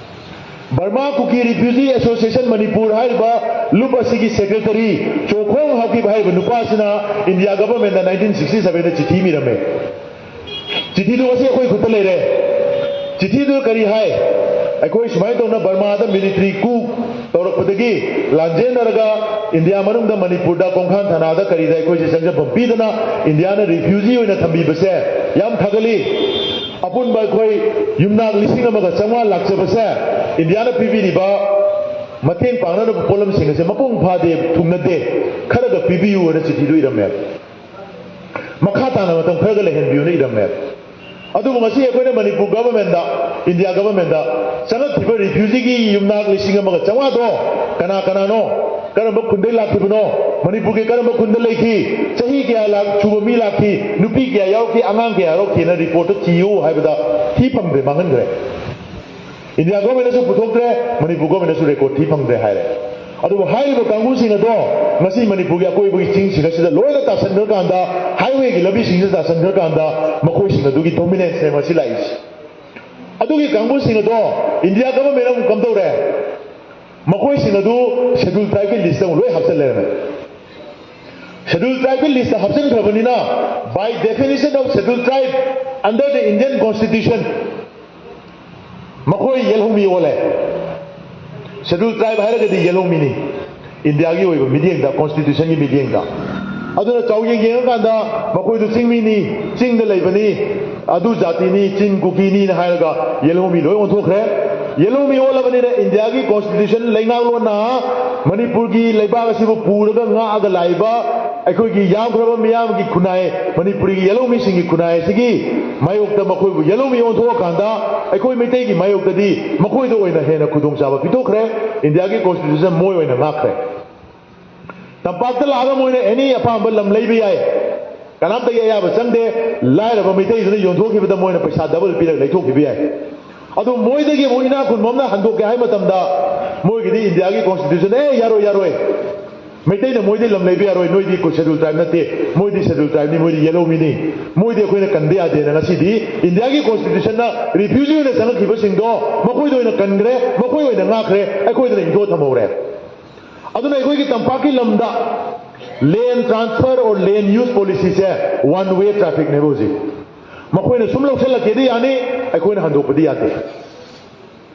ꯕꯔꯃꯥ ꯀꯨꯀꯤ ꯔꯤꯐ꯭ꯌꯨꯖꯤ ꯑꯦꯁꯣꯁꯤꯌꯦꯁꯟ ꯃꯅꯤꯄꯨꯔ ꯍꯥꯏꯔꯤꯕ ꯂꯨꯞ ꯑꯁꯤꯒꯤ ꯁꯦꯀ꯭ꯔꯦꯇꯔꯤ ꯆꯣꯈꯣꯡ ꯍꯥꯎꯀꯤꯞ ꯍꯥꯏꯔꯤꯕ ꯅꯨꯄꯥꯁꯤꯅ ꯏꯟꯗꯤꯌꯥ ꯒꯚꯔꯟꯃꯦꯟꯠꯇ ꯅꯥꯏꯟꯇꯤꯟ ꯁꯤꯛꯁꯇꯤ ꯁꯚꯦꯟꯗ ꯆꯤꯊꯤ ꯑꯃ ꯏꯔꯝꯃꯦ꯫ ꯆꯤꯊꯤꯗꯨ ꯉꯁꯤ ꯑꯩꯈꯣꯏ ꯈꯨꯠꯇ ꯂꯩꯔꯦ꯫ ꯆꯤꯊꯤꯗꯨ ꯀꯔꯤ ꯍꯥꯏ? ꯑꯩꯈꯣꯏ ꯁꯨꯃꯥꯏꯅ ꯇꯧꯅ ꯕꯔꯃꯥꯗ ꯃꯤꯂꯤꯇꯔꯤ ꯀꯨ ꯇꯧꯔꯛꯄꯗꯒꯤ ꯂꯥꯟꯖꯦꯟꯅꯔꯒ ꯏꯟꯗꯤꯌꯥ ꯃꯅꯨꯡꯗ ꯃꯅꯤꯄꯨꯔꯗ ꯀꯣꯡꯈꯥꯟ ꯊꯅꯥꯗ ꯀꯔꯤꯗ ꯑꯩꯈꯣꯏꯁꯦ ꯆꯪꯖꯐꯝ ꯄꯤꯗꯅ ꯏꯟꯗꯤꯌꯥꯅ ꯔꯤꯐ꯭ꯌꯨꯖꯤ ꯑꯣꯏꯅ ꯊꯝꯕꯤꯕꯁꯦ ꯌꯥꯝ ꯊꯥꯒꯠꯂꯤ꯫ ꯑꯄꯨꯟꯕ ꯑꯩꯈꯣꯏ ꯌꯨꯝꯅꯥꯛ ꯂꯤꯁꯤꯡ ꯑꯃꯒ ꯆꯥꯝꯃꯉꯥ ꯂꯥꯛꯆꯕꯁꯦ ꯏꯟꯗꯤꯌꯥꯅ ꯄꯤꯕꯤꯔꯤꯕ ꯃꯇꯦꯡ ꯄꯥꯡꯅꯅꯕ ꯄꯣꯠꯂꯝꯁꯤꯡ ꯑꯁꯦ ꯃꯄꯨꯡ ꯐꯥꯗꯦ, ꯊꯨꯡꯅꯗꯦ, ꯈꯔꯒ ꯄꯤꯕꯤꯌꯨ ꯍꯥꯏꯅ ꯆꯤꯊꯤꯗꯨ ꯏꯔꯝꯃꯦ꯫ ꯃꯈꯥ ꯇꯥꯅ ꯃꯇꯝ ꯈꯔꯒ ꯂꯩꯍꯟꯕꯤꯌꯨꯅ ꯏꯔꯝꯃꯦ꯫ ꯑꯗꯨꯕꯨ ꯉꯁꯤ ꯑꯩꯈꯣꯏꯅ ꯃꯅꯤꯄꯨꯔ ꯒꯚꯔꯟꯃꯦꯟꯠꯇ, ꯏꯟꯗꯤꯌꯥ ꯒꯚꯔꯟꯃꯦꯟꯠꯇ ꯆꯪꯉꯛꯈꯤꯕ ꯔꯤꯐ꯭ꯌꯨꯖꯤꯒꯤ ꯌꯨꯝꯅꯥꯛ ꯂꯤꯁꯤꯡ ꯑꯃꯒ ꯆꯥꯝꯃꯉꯥꯗꯣ ꯀꯅꯥ ꯀꯅꯥꯅꯣ? ꯀꯔꯝꯕ ꯈꯨꯟꯗꯩ ꯂꯥꯛꯈꯤꯕꯅꯣ? ꯃꯅꯤꯄꯨꯔꯒꯤ ꯀꯔꯝꯕ ꯈꯨꯟꯗ ꯂꯩꯈꯤ? ꯆꯍꯤ ꯀꯌꯥ ꯂꯥꯛ-, ꯁꯨꯕ ꯃꯤ ꯂꯥꯛꯈꯤ? ꯅꯨꯄꯤ ꯀꯌꯥ ꯌꯥꯎꯔꯛꯈꯤ? ꯑꯉꯥꯡ ꯀꯌꯥ ꯌꯥꯎꯔꯛꯈꯤꯅ ꯔꯤꯄꯣꯔꯠꯇꯣ ꯊꯤꯌꯨ ꯍꯥꯏꯕꯗ ꯊꯤ ꯐꯪꯗ꯭ꯔꯦ, ꯃꯥꯡꯍꯟꯈ꯭ꯔꯦ꯫ ꯏꯟꯗꯤꯌꯥ ꯒꯚꯔꯟꯃꯦꯟꯠꯅꯁꯨ ꯄꯨꯊꯣꯛꯇ꯭ꯔꯦ, ꯃꯅꯤꯄꯨꯔ ꯒꯚꯔꯟꯃꯦꯟꯠꯅꯁꯨ ꯔꯦꯀꯣꯔꯠ ꯊꯤ ꯐꯪꯗ꯭ꯔꯦ ꯍꯥꯏꯔꯦ꯫ ꯑꯗꯨꯕꯨ ꯍꯥꯏꯔꯤꯕ ꯀꯥꯡꯕꯨꯁꯤꯡ ꯑꯗꯣ ꯉꯁꯤ ꯃꯅꯤꯄꯨꯔꯒꯤ ꯑꯀꯣꯏꯕꯒꯤ ꯆꯤꯡꯁꯤꯡ ꯑꯁꯤꯗ ꯂꯣꯏꯅ ꯇꯥꯁꯟꯈ꯭ꯔꯀꯥꯟꯗ, ꯍꯥꯏꯋꯦꯒꯤ ꯂꯝꯕꯤꯁꯤꯡꯁꯤꯗ ꯇꯥꯁꯟꯈ꯭ꯔꯀꯥꯟꯗ ꯃꯈꯣꯏꯁꯤꯡ ꯑꯗꯨꯒꯤ ꯗꯣꯃꯤꯅꯦꯟꯁꯅꯦ ꯉꯁꯤ ꯂꯥꯛꯏꯁꯦ꯫ ꯑꯗꯨꯒꯤ ꯀꯥꯡꯕꯨꯁꯤꯡ ꯑꯗꯣ ꯏꯟꯗꯤꯌꯥ ꯒꯚꯔꯟꯃꯦꯟꯠꯅ ꯑꯃꯨꯛ ꯀꯝꯗꯧꯔꯦ? ꯃꯈꯣꯏꯁꯤꯡ ꯑꯗꯨ ꯁꯦꯗ꯭ꯌꯨꯜ ꯇ꯭ꯔꯥꯏꯕꯀꯤ ꯂꯤꯁꯇ ꯑꯃꯨꯛ ꯂꯣꯏ ꯍꯥꯞꯆꯜꯂꯦ꯫ ꯁꯦꯗ꯭ꯌꯨꯜ ꯇ꯭ꯔꯥꯏꯕꯀꯤ ꯂꯤꯁꯇ ꯍꯥꯞꯆꯤꯟꯈ꯭ꯔꯕꯅꯤꯅ, by definition of scheduled tribe under the Indian constitution, ꯃꯈꯣꯏ ꯌꯦꯜꯍꯧꯃꯤ ꯑꯣꯜꯂꯦ꯫ ꯁꯦꯗ꯭ꯌꯨꯜ ꯇ꯭ꯔꯥꯏꯕ ꯍꯥꯏꯔꯒꯗꯤ ꯌꯦꯜꯍꯧꯃꯤꯅꯤ, ꯏꯟꯗꯤꯌꯥꯒꯤ ꯑꯣꯏꯕ ꯃꯤꯠꯌꯦꯡꯗ, ꯀꯣꯟꯁꯇꯤꯇ꯭ꯌꯨꯁꯟꯒꯤ ꯃꯤꯠꯌꯦꯡꯗ꯫ ꯑꯗꯨꯅ ꯆꯥꯎꯌꯦꯡ ꯌꯦꯡꯉꯀꯥꯟꯗ ꯃꯈꯣꯏꯗꯨ ꯆꯤꯡꯃꯤꯅꯤ, ꯆꯤꯡꯗ ꯂꯩꯕꯅꯤ, ꯑꯗꯨ ꯖꯥꯇꯤꯅꯤ, ꯆꯤꯟ ꯀꯨꯀꯤꯅꯤꯅ ꯍꯥꯏꯔꯒ ꯌꯦꯜꯍꯧꯃꯤ ꯂꯣꯏ ꯑꯣꯟꯊꯣꯛꯈ꯭ꯔꯦ꯫ ꯌꯦꯜꯍꯧꯃꯤ ꯑꯣꯜꯂꯕꯅꯤꯅ ꯏꯟꯗꯤꯌꯥꯒꯤ ꯀꯣꯟꯁꯇꯤꯇ꯭ꯌꯨꯁꯟ ꯂꯩꯉꯥꯛꯂꯣꯟꯅ ꯃꯅꯤꯄꯨꯔꯒꯤ ꯂꯩꯕꯥꯛ ꯑꯁꯤꯕꯨ ꯄꯨꯔꯒ ꯉꯥꯛꯑꯒ ꯂꯥꯛꯏꯕ ꯑꯩꯈꯣꯏꯒꯤ ꯌꯥꯝꯈ꯭ꯔꯕ ꯃꯤꯌꯥꯝꯒꯤ ꯈꯨꯟꯅꯥꯏ, ꯃꯅꯤꯄꯨꯔꯤꯒꯤ ꯌꯦꯜꯍꯧꯃꯤꯁꯤꯡꯒꯤ ꯈꯨꯟꯅꯥꯏ ꯑꯁꯤꯒꯤ ꯃꯥꯌꯣꯛꯇ ꯃꯈꯣꯏꯕꯨ ꯌꯦꯜꯍꯧꯃꯤ ꯑꯣꯟꯊꯣꯛꯑꯀꯥꯟꯗ ꯑꯩꯈꯣꯏ ꯃꯩꯇꯩꯒꯤ ꯃꯥꯌꯣꯛꯇꯗꯤ ꯃꯈꯣꯏꯗ ꯑꯣꯏꯅ ꯍꯦꯟꯅ ꯈꯨꯗꯣꯡꯆꯥꯕ ꯄꯤꯊꯣꯛꯈ꯭ꯔꯦ꯫ ꯏꯟꯗꯤꯌꯥꯒꯤ ꯀꯣꯟꯁꯇꯤꯇ꯭ꯌꯨꯁꯟ ꯃꯣꯏ ꯑꯣꯏꯅ ꯉꯥꯛꯈ꯭ꯔꯦ꯫ ꯇꯝꯄꯥꯛꯇ ꯂꯥꯛꯑꯒ ꯃꯣꯏꯅ ꯑꯦꯅꯤ ꯑꯄꯥꯝꯕ ꯂꯝ ꯂꯩꯕ ꯌꯥꯏ, ꯀꯅꯥꯝꯇꯒꯤ ꯑꯌꯥꯕ ꯆꯪꯗꯦ꯫ ꯂꯥꯏꯔꯕ ꯃꯩꯇꯩꯗꯨꯅ ꯌꯣꯟꯊꯣꯛꯈꯤꯕꯗ ꯃꯣꯏꯅ ꯄꯩꯁꯥ ꯗꯕꯜ ꯄꯤꯔꯒ ꯂꯩꯊꯣꯛꯈꯤꯕ ꯌꯥꯏ꯫ ꯑꯗꯨ ꯃꯣꯏꯗꯒꯤ ꯑꯃꯨꯛ ꯏꯅꯥꯛ ꯈꯨꯟꯕ ꯑꯃꯅ ꯍꯟꯗꯣꯛꯀꯦ ꯍꯥꯏ ꯃꯇꯝꯗ ꯃꯣꯏꯒꯤꯗꯤ ꯏꯟꯗꯤꯌꯥꯒꯤ ꯀꯣꯟꯁꯇꯤꯇ꯭ꯌꯨꯁꯟ, "ꯑꯦ, ꯌꯥꯔꯣꯏ, ꯌꯥꯔꯣꯏ, ꯃꯩꯇꯩꯅ ꯃꯣꯏꯗꯤ ꯂꯝ ꯂꯩꯕ ꯌꯥꯔꯣꯏ, ꯅꯣꯏꯗꯤ ꯁꯦꯗꯨꯜ ꯇ꯭ꯔꯥꯏꯕ ꯅꯠꯇꯦ, ꯃꯣꯏꯗꯤ ꯁꯦꯗꯨꯜ ꯇ꯭ꯔꯥꯏꯕꯅꯤ, ꯃꯣꯏꯗꯤ ꯌꯦꯂꯣ ꯃꯤꯅꯤ, ꯃꯣꯏꯗꯤ ꯑꯩꯈꯣꯏꯅ ꯀꯟꯕ ꯌꯥꯗꯦꯅ ꯉꯁꯤꯗꯤ ꯏꯟꯗꯤꯌꯥꯒꯤ ꯀꯣꯟꯁꯇꯤꯇ꯭ꯌꯨꯁꯟꯅ ꯔꯤꯐ꯭ꯌꯨꯖꯤ ꯑꯣꯏꯅ ꯆꯪꯉꯛꯈꯤꯕꯁꯤꯡꯗꯣ ꯃꯈꯣꯏꯗ ꯑꯣꯏꯅ ꯀꯟꯈ꯭ꯔꯦ, ꯃꯈꯣꯏ ꯑꯣꯏꯅ ꯉꯥꯛꯈ꯭ꯔꯦ, ꯑꯩꯈꯣꯏꯗꯅ ꯏꯟꯊꯣꯛꯑ ꯊꯝꯍꯧꯔꯦ꯫ ꯑꯗꯨꯅ ꯑꯩꯈꯣꯏꯒꯤ ꯇꯝꯄꯥꯛꯀꯤ ꯂꯝꯗ land transfer or land use policyꯁꯦ one way trafficꯅꯦꯕ ꯍꯧꯖꯤꯛ꯫ ꯃꯈꯣꯏꯅ ꯁꯨꯝ ꯂꯧꯁꯤꯜꯂꯛꯀꯦꯗꯤ ꯌꯥꯅꯤ, ꯑꯩꯈꯣꯏꯅ ꯍꯟꯗꯣꯛꯄꯗꯤ ꯌꯥꯗꯦ꯫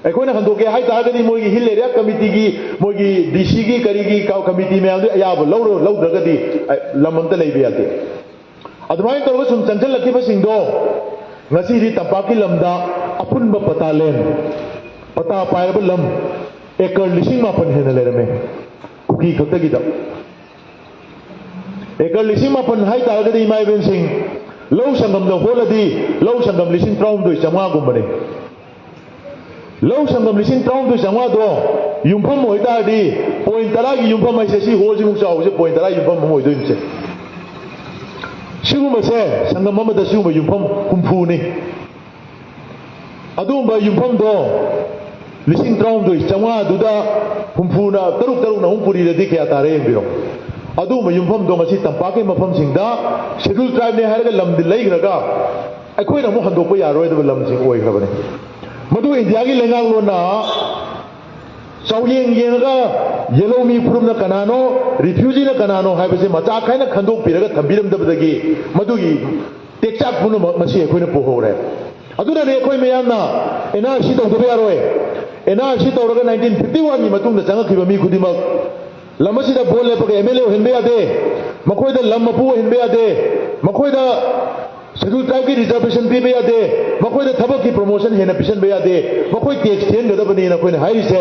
ꯑꯩꯈꯣꯏꯅ ꯍꯟꯗꯣꯛꯀꯦ ꯍꯥꯏꯇꯥꯔꯒꯗꯤ ꯃꯣꯏꯒꯤ ꯍꯤꯜ ꯑꯦꯔꯤꯌꯥ ꯀꯃꯤꯇꯤꯒꯤ, ꯃꯣꯏꯒꯤ ꯗꯤ ꯁꯤꯒꯤ ꯀꯔꯤꯒꯤ ꯀ-, ꯀꯃꯤꯇꯤ ꯃꯌꯥꯝꯗꯨ ꯑꯌꯥꯕ ꯂꯧꯔ-, ꯂꯧꯗ꯭ꯔꯒꯗꯤ, ꯑ, ꯂꯝ ꯑꯝꯇ ꯂꯩꯕ ꯌꯥꯗꯦ꯫ ꯑꯗꯨꯃꯥꯏꯅ ꯇꯧꯔꯒ ꯁꯨꯝ ꯆꯪꯁꯤꯜꯂꯛꯈꯤꯕꯁꯤꯡꯗꯣ ꯉꯁꯤꯗꯤ ꯇꯝꯄꯥꯛꯀꯤ ꯂꯝꯗ ꯑꯄꯨꯟꯕ ꯄꯇꯥ land, ꯄꯇꯥ ꯄꯥꯏꯔꯕ ꯂꯝ ꯑꯦꯀꯔ ꯂꯤꯁꯤꯡ ꯃꯥꯄꯟ ꯍꯦꯟꯅ ꯂꯩꯔꯝꯃꯦ ꯀꯨꯀꯤ ꯈꯛꯇꯒꯤꯗ꯫ ꯑꯦꯀꯔ ꯂꯤꯁꯤꯡ ꯃꯥꯄꯟ ꯍꯥꯏꯇꯥꯔꯒꯗꯤ, ꯏꯃꯥ ꯏꯕꯦꯟꯁꯤꯡ, ꯂꯧ ꯁꯪꯒꯝꯗ ꯍꯣꯜꯂꯗꯤ ꯂꯧ ꯁꯪꯒꯝ ꯂꯤꯁꯤꯡ ꯇꯔꯥꯍꯨꯝꯗꯣꯏ ꯆꯥꯝꯃꯉꯥꯒꯨꯝꯕꯅꯤ꯫ ꯂꯧ ꯁꯪꯒꯝ ꯂꯤꯁꯤꯡ ꯇꯔꯥꯍꯨꯝꯗꯣꯏ ꯆꯥꯝꯃꯉꯥꯗꯣ ꯌꯨꯝꯐꯝ ꯑꯣꯏꯇꯥꯔꯗꯤ, ꯄꯣꯏꯟ ꯇꯔꯥꯒꯤ ꯌꯨꯝꯐꯝ ꯍꯥꯏꯁꯦ, ꯁꯤ ꯍꯣꯜꯁꯤꯃꯨꯛ ꯆꯥꯎꯕꯁꯦ ꯄꯣꯏꯟ ꯇꯔꯥ ꯌꯨꯝꯐꯝ ꯑꯃ ꯑꯣꯏꯗꯣꯏꯅꯤꯁꯦ꯫ ꯁꯤꯒꯨꯝꯕꯁꯦ, ꯁꯪꯒꯝ ꯑꯃꯗ ꯁꯤꯒꯨꯝꯕ ꯌꯨꯝꯐꯝ ꯍꯨꯝꯐꯨꯅꯤ꯫ ꯑꯗꯨꯒꯨꯝꯕ ꯌꯨꯝꯐꯝꯗꯣ ꯂꯤꯁꯤꯡ ꯇꯔꯥꯍꯨꯝꯗꯣꯏ ꯆꯥꯝꯃꯉꯥꯗꯨꯗ ꯍꯨꯝꯐꯨꯅ, ꯇꯔꯨꯛ ꯇꯔꯨꯛꯅ ꯑꯍꯨꯝ ꯄꯨꯔꯤꯔꯗꯤ ꯀꯌꯥ ꯇꯥꯔꯦ ꯌꯦꯡꯕꯤꯔꯣ꯫ ꯑꯗꯨꯒꯨꯝꯕ ꯌꯨꯝꯐꯝꯗꯣ ꯉꯁꯤ ꯇꯝꯄꯥꯛꯀꯤ ꯃꯐꯝꯁꯤꯡꯗ ꯁꯦꯗꯨꯜ ꯇ꯭ꯔꯥꯏꯕꯅꯦ ꯍꯥꯏꯔꯒ ꯂꯝꯗꯤ ꯂꯩꯈ꯭ꯔꯒ ꯑꯩꯈꯣꯏꯅ ꯑꯃꯨꯛ ꯍꯟꯗꯣꯛꯄ ꯌꯥꯔꯣꯏꯗꯕ ꯂꯝꯁꯤꯡ ꯑꯣꯏꯈ꯭ꯔꯕꯅꯤ꯫ ꯃꯗꯨ ꯏꯟꯗꯤꯌꯥꯒꯤ ꯂꯩꯉꯥꯛꯂꯣꯟꯅ ꯆꯥꯎꯌꯦꯡ ꯌꯦꯡꯉꯒ ꯌꯦꯜꯍꯧ ꯃꯤ ꯐꯨꯔꯨꯞꯅ ꯀꯅꯥꯅꯣ, ꯔꯤꯐ꯭ꯌꯨꯖꯤꯅ ꯀꯅꯥꯅꯣ ꯍꯥꯏꯕꯁꯦ ꯃꯆꯥ ꯈꯥꯏꯅ ꯈꯟꯗꯣꯛꯄꯤꯔꯒ ꯊꯝꯕꯤꯔꯝꯗꯕꯗꯒꯤ ꯃꯗꯨꯒꯤ ꯇꯦꯛꯆꯥꯛ ꯄꯨꯝꯅꯃꯛ ꯉꯁꯤ ꯑꯩꯈꯣꯏꯅ ꯄꯨꯍꯧꯔꯦ꯫ ꯑꯗꯨꯅꯅꯦ ꯑꯩꯈꯣꯏ ꯃꯌꯥꯝꯅ ꯑꯦꯟ ꯑꯥꯔ ꯁꯤ ꯇꯧꯗꯕ ꯌꯥꯔꯣꯏ꯫ ꯑꯦꯟ ꯑꯥꯔ ꯁꯤ ꯇꯧꯔꯒ ꯅꯥꯏꯟꯇꯤꯟ ꯐꯤꯐꯇꯤ ꯋꯥꯟꯒꯤ ꯃꯇꯨꯡꯗ ꯆꯪꯉꯛꯈꯤꯕ ꯃꯤ ꯈꯨꯗꯤꯡꯃꯛ ꯂꯝ ꯑꯁꯤꯗ ꯚꯣꯠ ꯂꯦꯞꯄꯒ ꯑꯦꯝ ꯑꯦꯜ ꯑꯦ ꯑꯣꯏꯍꯟꯕ ꯌꯥꯗꯦ, ꯃꯈꯣꯏꯗ ꯂꯝ ꯃꯄꯨ ꯑꯣꯏꯍꯟꯕ ꯌꯥꯗꯦ, ꯃꯈꯣꯏꯗ ꯁꯦꯗꯨꯜ ꯇ꯭ꯔꯥꯏꯕꯀꯤ ꯔꯤꯖꯔꯕꯦꯁꯟ ꯄꯤꯕ ꯌꯥꯗꯦ, ꯃꯈꯣꯏꯗ ꯊꯕꯛꯀꯤ ꯄ꯭ꯔꯣꯃꯣꯁꯟ ꯍꯦꯟꯅ ꯄꯤꯁꯟꯕ ꯌꯥꯗꯦ, ꯃꯈꯣꯏ ꯇꯦꯛꯁ ꯊꯤꯍꯟꯒꯗꯕꯅꯤꯅ ꯑꯩꯈꯣꯏꯅ ꯍꯥꯏꯔꯤꯁꯦ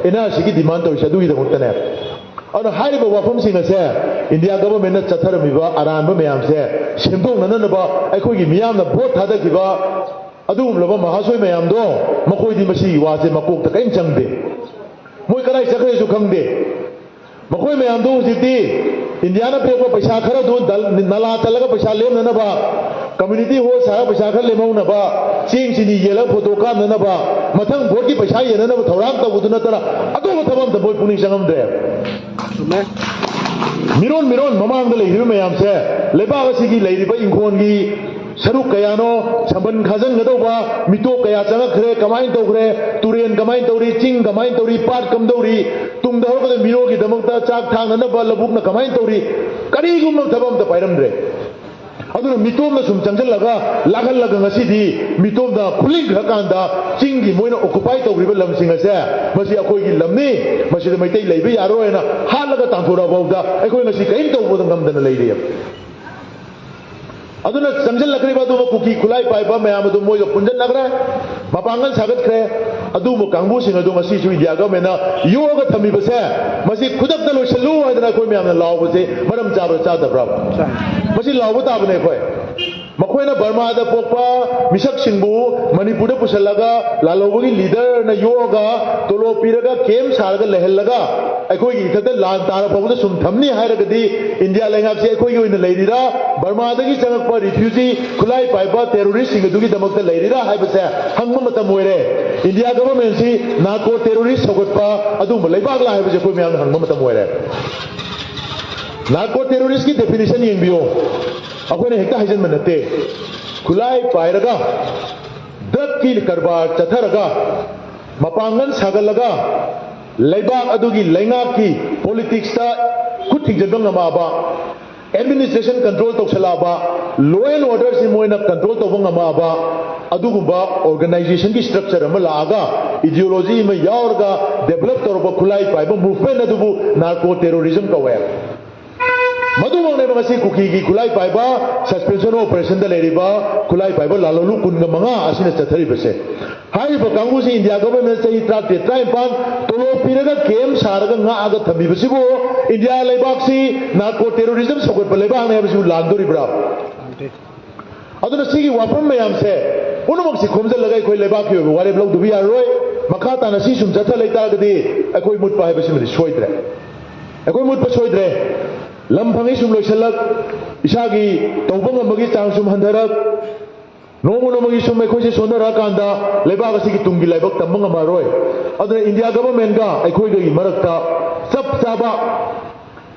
ꯑꯦꯟ ꯑꯥꯔ ꯁꯤꯒꯤ ꯗꯤꯃꯥꯟ ꯇꯧꯔꯤꯁꯦ ꯑꯗꯨꯒꯤꯗꯃꯛꯇꯅꯦ꯫ ꯑꯗꯨꯅ ꯍꯥꯏꯔꯤꯕ ꯋꯥꯐꯝꯁꯤꯡ ꯑꯁꯦ ꯏꯟꯗꯤꯌꯥ ꯒꯚꯔꯟꯃꯦꯟꯠꯅ ꯆꯠꯊꯔꯝꯃꯤꯕ ꯑꯔꯥꯟꯕ ꯃꯌꯥꯝꯁꯦ ꯁꯦꯝꯗꯣꯛꯅꯅꯕ ꯑꯩꯈꯣꯏꯒꯤ ꯃꯤꯌꯥꯝꯅ ꯚꯣꯠ ꯊꯥꯗꯈꯤꯕ ꯑꯗꯨꯒꯨꯝꯂꯕ ꯃꯍꯥꯁꯣꯏ ꯃꯌꯥꯝꯗꯣ ꯃꯈꯣꯏꯗꯤ ꯃꯁꯤꯒꯤ ꯋꯥꯁꯦ ꯃꯀꯣꯛꯇ ꯀꯔꯤꯝ ꯆꯪꯗꯦ꯫ ꯃꯣꯏ ꯀꯗꯥꯏ ꯆꯠꯈ꯭ꯔꯦꯁꯨ ꯈꯪꯗꯦ꯫ ꯃꯈꯣꯏ ꯃꯌꯥꯝꯗꯣ ꯍꯧꯖꯤꯛꯇꯤ ꯏꯟꯗꯤꯌꯥꯅ ꯄꯤꯔꯛꯄ ꯄꯩꯁꯥ ꯈꯔꯗꯨ ꯗꯜ-, ꯅꯂꯥ ꯇꯜꯂꯒ ꯄꯩꯁꯥ ꯂꯦꯝꯅꯅꯕ, ꯀꯝꯃ꯭ꯌꯨꯅꯤꯇꯤ ꯍꯣꯜ ꯁꯥꯔꯒ ꯄꯩꯁꯥ ꯈꯔ ꯂꯦꯝꯍꯧꯅꯕ, ꯆꯦꯡ ꯆꯤꯅꯤ ꯌꯦꯜꯂꯒ ꯐꯣꯇꯣ ꯀꯥꯞꯅꯅꯕ, ꯃꯊꯪ ꯚꯣꯠꯀꯤ ꯄꯩꯁꯥ ꯌꯦꯟꯅꯅꯕ ꯊꯧꯔꯥꯡ ꯇꯧꯕꯗꯨ ꯅꯠꯇꯅ ꯑꯇꯣꯞꯄ ꯊꯕꯛ ꯑꯝꯇ ꯃꯣꯏ ꯄꯨꯛꯅꯤꯡ ꯆꯪꯉꯝꯗ꯭ꯔꯦ꯫ ꯆꯨꯝꯃꯦ꯫ ꯃꯤꯔꯣꯟ ꯃꯤꯔꯣꯟ ꯃꯃꯥꯡꯗ ꯂꯩꯔꯤꯕ ꯃꯌꯥꯝꯁꯦ, ꯂꯩꯕꯥꯛ ꯑꯁꯤꯒꯤ ꯂꯩꯔꯤꯕ ꯏꯪꯈꯣꯜꯒꯤ ꯁꯔꯨꯛ ꯀꯌꯥꯅꯣ, ꯁꯝꯕꯟ ꯈꯥꯖꯤꯟꯒꯗꯧꯕ ꯃꯤꯇꯣꯞ ꯀꯌꯥ ꯆꯪꯉꯛꯈ꯭ꯔꯦ, ꯀꯃꯥꯏꯅ ꯇꯧꯈ꯭ꯔꯦ, ꯇꯨꯔꯦꯟ ꯀꯃꯥꯏꯅ ꯇꯧꯔꯤ, ꯆꯤꯡ ꯀꯃꯥꯏꯅ ꯇꯧꯔꯤ, ꯄꯥꯠ ꯀꯝꯗꯧꯔꯤ, ꯇꯨꯡꯗ ꯍꯧꯔꯛꯀꯗꯕ ꯃꯤꯔꯣꯜꯒꯤꯗꯃꯛꯇ ꯆꯥꯛ ꯊꯥꯡꯅꯅꯕ ꯂꯧꯕꯨꯛꯅ ꯀꯃꯥꯏꯅ ꯇꯧꯔꯤ, ꯀꯔꯤꯒꯨꯝꯕ ꯊꯕꯛ ꯑꯝꯇ ꯄꯥꯏꯔꯝꯗ꯭ꯔꯦ꯫ ꯑꯗꯨꯅ ꯃꯤꯇꯣꯞꯅ ꯁꯨꯝ ꯆꯪꯁꯤꯜꯂꯒ, ꯂꯥꯛꯍꯜꯂꯒ, ꯉꯁꯤꯗꯤ ꯃꯤꯇꯣꯞꯅ ꯈꯨꯂꯤꯡꯈ꯭ꯔꯀꯥꯟꯗ ꯆꯤꯡꯒꯤ ꯃꯣꯏꯅ ꯑꯣꯀꯨꯄꯥꯏ ꯇꯧꯈ꯭ꯔꯤꯕ ꯂꯝꯁꯤꯡ ꯑꯁꯦ, ꯃꯁꯤ ꯑꯩꯈꯣꯏꯒꯤ ꯂꯝꯅꯤ, ꯃꯁꯤꯗ ꯃꯩꯇꯩ ꯂꯩꯕ ꯌꯥꯔꯣꯏꯅ ꯍꯥꯠꯂꯒ ꯇꯥꯟꯊꯣꯔꯛꯑ ꯐꯥꯎꯗ ꯑꯩꯈꯣꯏ ꯉꯁꯤ ꯀꯔꯤꯝ ꯇꯧꯕꯗ ꯉꯝꯗꯅ ꯂꯩꯔꯤꯑꯕ꯫ ꯑꯗꯨꯅ ꯆꯪꯁꯤꯜꯂꯛꯈ꯭ꯔꯤꯕ ꯑꯗꯨꯕꯨ ꯀꯨꯀꯤ ꯈꯨꯠꯂꯥꯏ ꯄꯥꯏꯕ ꯃꯌꯥꯝ ꯑꯗꯨ ꯃꯣꯏꯒ ꯄꯨꯟꯁꯤꯟꯅꯈ꯭ꯔꯦ, ꯃꯄꯥꯡꯒꯜ ꯁꯥꯒꯠꯈ꯭ꯔꯦ꯫ ꯑꯗꯨꯒꯨꯝꯕ ꯀꯥꯡꯕꯨꯁꯤꯡ ꯑꯗꯨ ꯉꯁꯤꯁꯨ ꯏꯟꯗꯤꯌꯥ ꯒꯚꯔꯟꯃꯦꯟꯅ ꯌꯣꯛꯑꯒ ꯊꯝꯃꯤꯕꯁꯦ, ꯃꯁꯤ ꯈꯨꯗꯛꯇ ꯂꯣꯏꯁꯤꯜꯂꯨ ꯍꯥꯏꯗꯅ ꯑꯩꯈꯣꯏ ꯃꯌꯥꯝꯅ ꯂꯥꯎꯕꯁꯦ ꯃꯔꯝ ꯆꯥꯕ꯭ꯔꯥ ꯆꯥꯗꯕ꯭ꯔꯥ? ꯃꯁꯤ ꯂꯥꯎꯕ ꯇꯥꯕꯅꯦ ꯑꯩꯈꯣꯏ꯫ ꯃꯈꯣꯏꯅ ꯕꯔꯃꯥꯗ ꯄꯣꯛꯄ ꯃꯤꯁꯛꯁꯤꯡꯕꯨ ꯃꯅꯤꯄꯨꯔꯗ ꯄꯨꯁꯤꯜꯂꯒ ꯂꯥꯜꯍꯧꯕꯒꯤ ꯂꯤꯗꯔꯅ ꯌꯣꯛꯑꯒ ꯇꯣꯂꯣꯞ ꯄꯤꯔꯒ ꯀꯦꯝ ꯁꯥꯔꯒ ꯂꯩꯍꯜꯂꯒ ꯑꯩꯈꯣꯏꯒꯤ ꯏꯊꯛꯇ ꯂꯥꯟ ꯇꯥꯔ ꯐꯥꯎꯕꯗ ꯁꯨꯝ ꯊꯝꯅꯤ ꯍꯥꯏꯔꯒꯗꯤ ꯏꯟꯗꯤꯌꯥ ꯂꯩꯉꯥꯛꯁꯦ ꯑꯩꯈꯣꯏꯒꯤ ꯑꯣꯏꯅ ꯂꯩꯔꯤꯔꯥ, ꯕꯔꯃꯥꯗꯒꯤ ꯆꯪꯉꯛꯄ ꯔꯤꯐ꯭ꯌꯨꯖꯤ ꯈꯨꯠꯂꯥꯏ ꯄꯥꯏꯕ ꯇꯦꯔꯣꯔꯤꯁꯁꯤꯡ ꯑꯗꯨꯒꯤꯗꯃꯛꯇ ꯂꯩꯔꯤꯔꯥ ꯍꯥꯏꯕꯁꯦ ꯍꯪꯕ ꯃꯇꯝ ꯑꯣꯏꯔꯦ꯫ ꯏꯟꯗꯤꯌꯥ ꯒꯚꯔꯟꯃꯦꯟꯁꯤ ꯅꯥꯔꯀꯣ ꯇꯦꯔꯣꯔꯤꯁ ꯁꯧꯒꯠꯄ ꯑꯗꯨꯒꯨꯝꯕ ꯂꯩꯕꯥꯛꯂꯥ ꯍꯥꯏꯕꯁꯦ ꯑꯩꯈꯣꯏ ꯃꯌꯥꯝꯅ ꯍꯪꯕ ꯃꯇꯝ ꯑꯣꯏꯔꯦ꯫ ꯅꯥꯔꯀꯣ ꯇꯦꯔꯣꯔꯤꯁꯀꯤ ꯗꯦꯐꯤꯅꯤꯁꯟ ꯌꯦꯡꯕꯤꯌꯨ꯫ ꯑꯩꯈꯣꯏꯅ ꯍꯦꯛꯇ ꯍꯥꯏꯖꯤꯟꯕ ꯅꯠꯇꯦ꯫ ꯈꯨꯠꯂꯥꯏ ꯄꯥꯏꯔꯒ, ꯗ꯭ꯔꯒꯀꯤ ꯀꯔꯕꯥꯔ ꯆꯠꯊꯔꯒ, ꯃꯄꯥꯡꯒꯜ ꯁꯥꯒꯠꯂꯒ, ꯂꯩꯕꯥꯛ ꯑꯗꯨꯒꯤ ꯂꯩꯉꯥꯛꯀꯤ ꯄꯣꯂꯤꯇꯤꯛꯁꯇ ꯈꯨꯠ ꯊꯤꯡꯖꯤꯟꯕ ꯉꯝꯃꯛꯑꯕ, ꯑꯦꯗꯃꯤꯅꯤꯁꯇ꯭ꯔꯦꯁꯟ ꯀꯟꯇ꯭ꯔꯣꯜ ꯇꯧꯁꯜꯂꯛꯑꯕ, ꯂꯣ ꯑꯦꯟ ꯑꯣꯔꯗꯔꯁꯤ ꯃꯣꯏꯅ ꯀꯟꯇ꯭ꯔꯣꯜ ꯇꯧꯕ ꯉꯝꯃꯛꯑꯕ, ꯑꯗꯨꯒꯨꯝꯕ ꯑꯣꯔꯒꯅꯥꯏꯖꯦꯁꯟꯒꯤ ꯁ꯭ꯇ꯭ꯔꯛꯆꯔ ꯑꯃ ꯂꯥꯛꯑꯒ, ꯏꯗꯤꯑꯣꯂꯣꯖꯤ ꯑꯃ ꯌꯥꯎꯔꯒ ꯗꯦꯚꯂꯞ ꯇꯧꯔꯛꯄ ꯈꯨꯠꯂꯥꯏ ꯄꯥꯏꯕ ꯃꯨꯚꯃꯦꯟ ꯑꯗꯨꯕꯨ ꯅꯥꯔꯀꯣ ꯇꯦꯔꯣꯔꯤꯖꯝ ꯀꯧꯋꯦ꯫ ꯃꯗꯨꯃꯛꯅꯦꯕ ꯉꯁꯤ ꯀꯨꯀꯤꯒꯤ ꯈꯨꯠꯂꯥꯏ ꯄꯥꯏꯕ ꯁꯁꯄꯦꯟꯁꯟ ꯑꯣꯄꯔꯦꯁꯟꯗ ꯂꯩꯔꯤꯕ ꯈꯨꯠꯂꯥꯏ ꯄꯥꯏꯕ ꯂꯥꯜꯍꯧꯂꯨ ꯀꯨꯟꯒ ꯃꯉꯥ ꯑꯁꯤꯅ ꯆꯠꯊꯔꯤꯕꯁꯦ꯫ ꯍꯥꯏꯔꯤꯕ ꯀꯥꯡꯕꯨꯁꯤ ꯏꯟꯗꯤꯌꯥ ꯒꯚꯔꯟꯃꯦꯟꯠ ꯆꯍꯤ ꯇꯔꯥꯇꯔꯦꯠ, ꯇꯔꯥꯅꯤꯄꯥꯟ ꯇꯣꯂꯣꯞ ꯄꯤꯔꯒ ꯀꯦꯝ ꯁꯥꯔꯒ ꯉꯥꯛꯑꯒ ꯊꯝꯕꯤꯕꯁꯤꯕꯨ ꯏꯟꯗꯤꯌꯥ ꯂꯩꯕꯥꯛꯁꯤ ꯅꯥꯔꯀꯣ ꯇꯦꯔꯣꯔꯤꯖꯝ ꯁꯧꯒꯠꯄ ꯂꯩꯕꯥꯛꯅꯦ ꯍꯥꯏꯕꯁꯤꯕꯨ ꯂꯥꯟꯗꯣꯔꯤꯕ꯭ꯔꯥ? ꯑꯗꯨꯅ ꯁꯤꯒꯤ ꯋꯥꯐꯝ ꯃꯌꯥꯝꯁꯦ ꯄꯨꯝꯅꯃꯛꯁꯤ ꯈꯣꯝꯖꯤꯜꯂꯒ ꯑꯩꯈꯣꯏ ꯂꯩꯕꯥꯛꯀꯤ ꯑꯣꯏꯕ ꯋꯥꯔꯦꯞ ꯂꯧꯗꯕ ꯌꯥꯔꯔꯣꯏ꯫ ꯃꯈꯥ ꯇꯥꯅ ꯁꯤ ꯁꯨꯝ ꯆꯠꯊ ꯂꯩꯇꯥꯔꯒꯗꯤ ꯑꯩꯈꯣꯏ ꯃꯨꯠꯄ ꯍꯥꯏꯕꯁꯤꯃꯗꯤ ꯁꯣꯏꯗ꯭ꯔꯦ꯫ ꯑꯩꯈꯣꯏ ꯃꯨꯠꯄ ꯁꯣꯏꯗ꯭ꯔꯦ꯫ ꯂꯝ ꯐꯪꯉꯤ ꯁꯨꯝ ꯂꯣꯏꯁꯤꯜꯂꯛ, ꯏꯁꯥꯒꯤ ꯇꯧꯕ ꯉꯝꯕꯒꯤ ꯆꯥꯡ ꯁꯨꯝ ꯍꯟꯊꯔꯛ, ꯅꯣꯡꯃ ꯅꯣꯡꯃꯒꯤ ꯁꯨꯝ ꯑꯩꯈꯣꯏꯁꯦ ꯁꯣꯟꯊꯔꯛꯑꯀꯥꯟꯗ ꯂꯩꯕꯥꯛ ꯑꯁꯤꯒꯤ ꯇꯨꯡꯒꯤ ꯂꯥꯏꯕꯛ ꯇꯝꯕ ꯉꯝꯃꯔꯣꯏ꯫ ꯑꯗꯨꯅ ꯏꯟꯗꯤꯌꯥ ꯒꯚꯔꯟꯃꯦꯟꯠꯀ ꯑꯩꯈꯣꯏꯒꯒꯤ ꯃꯔꯛꯇ ꯆꯞ ꯆꯥ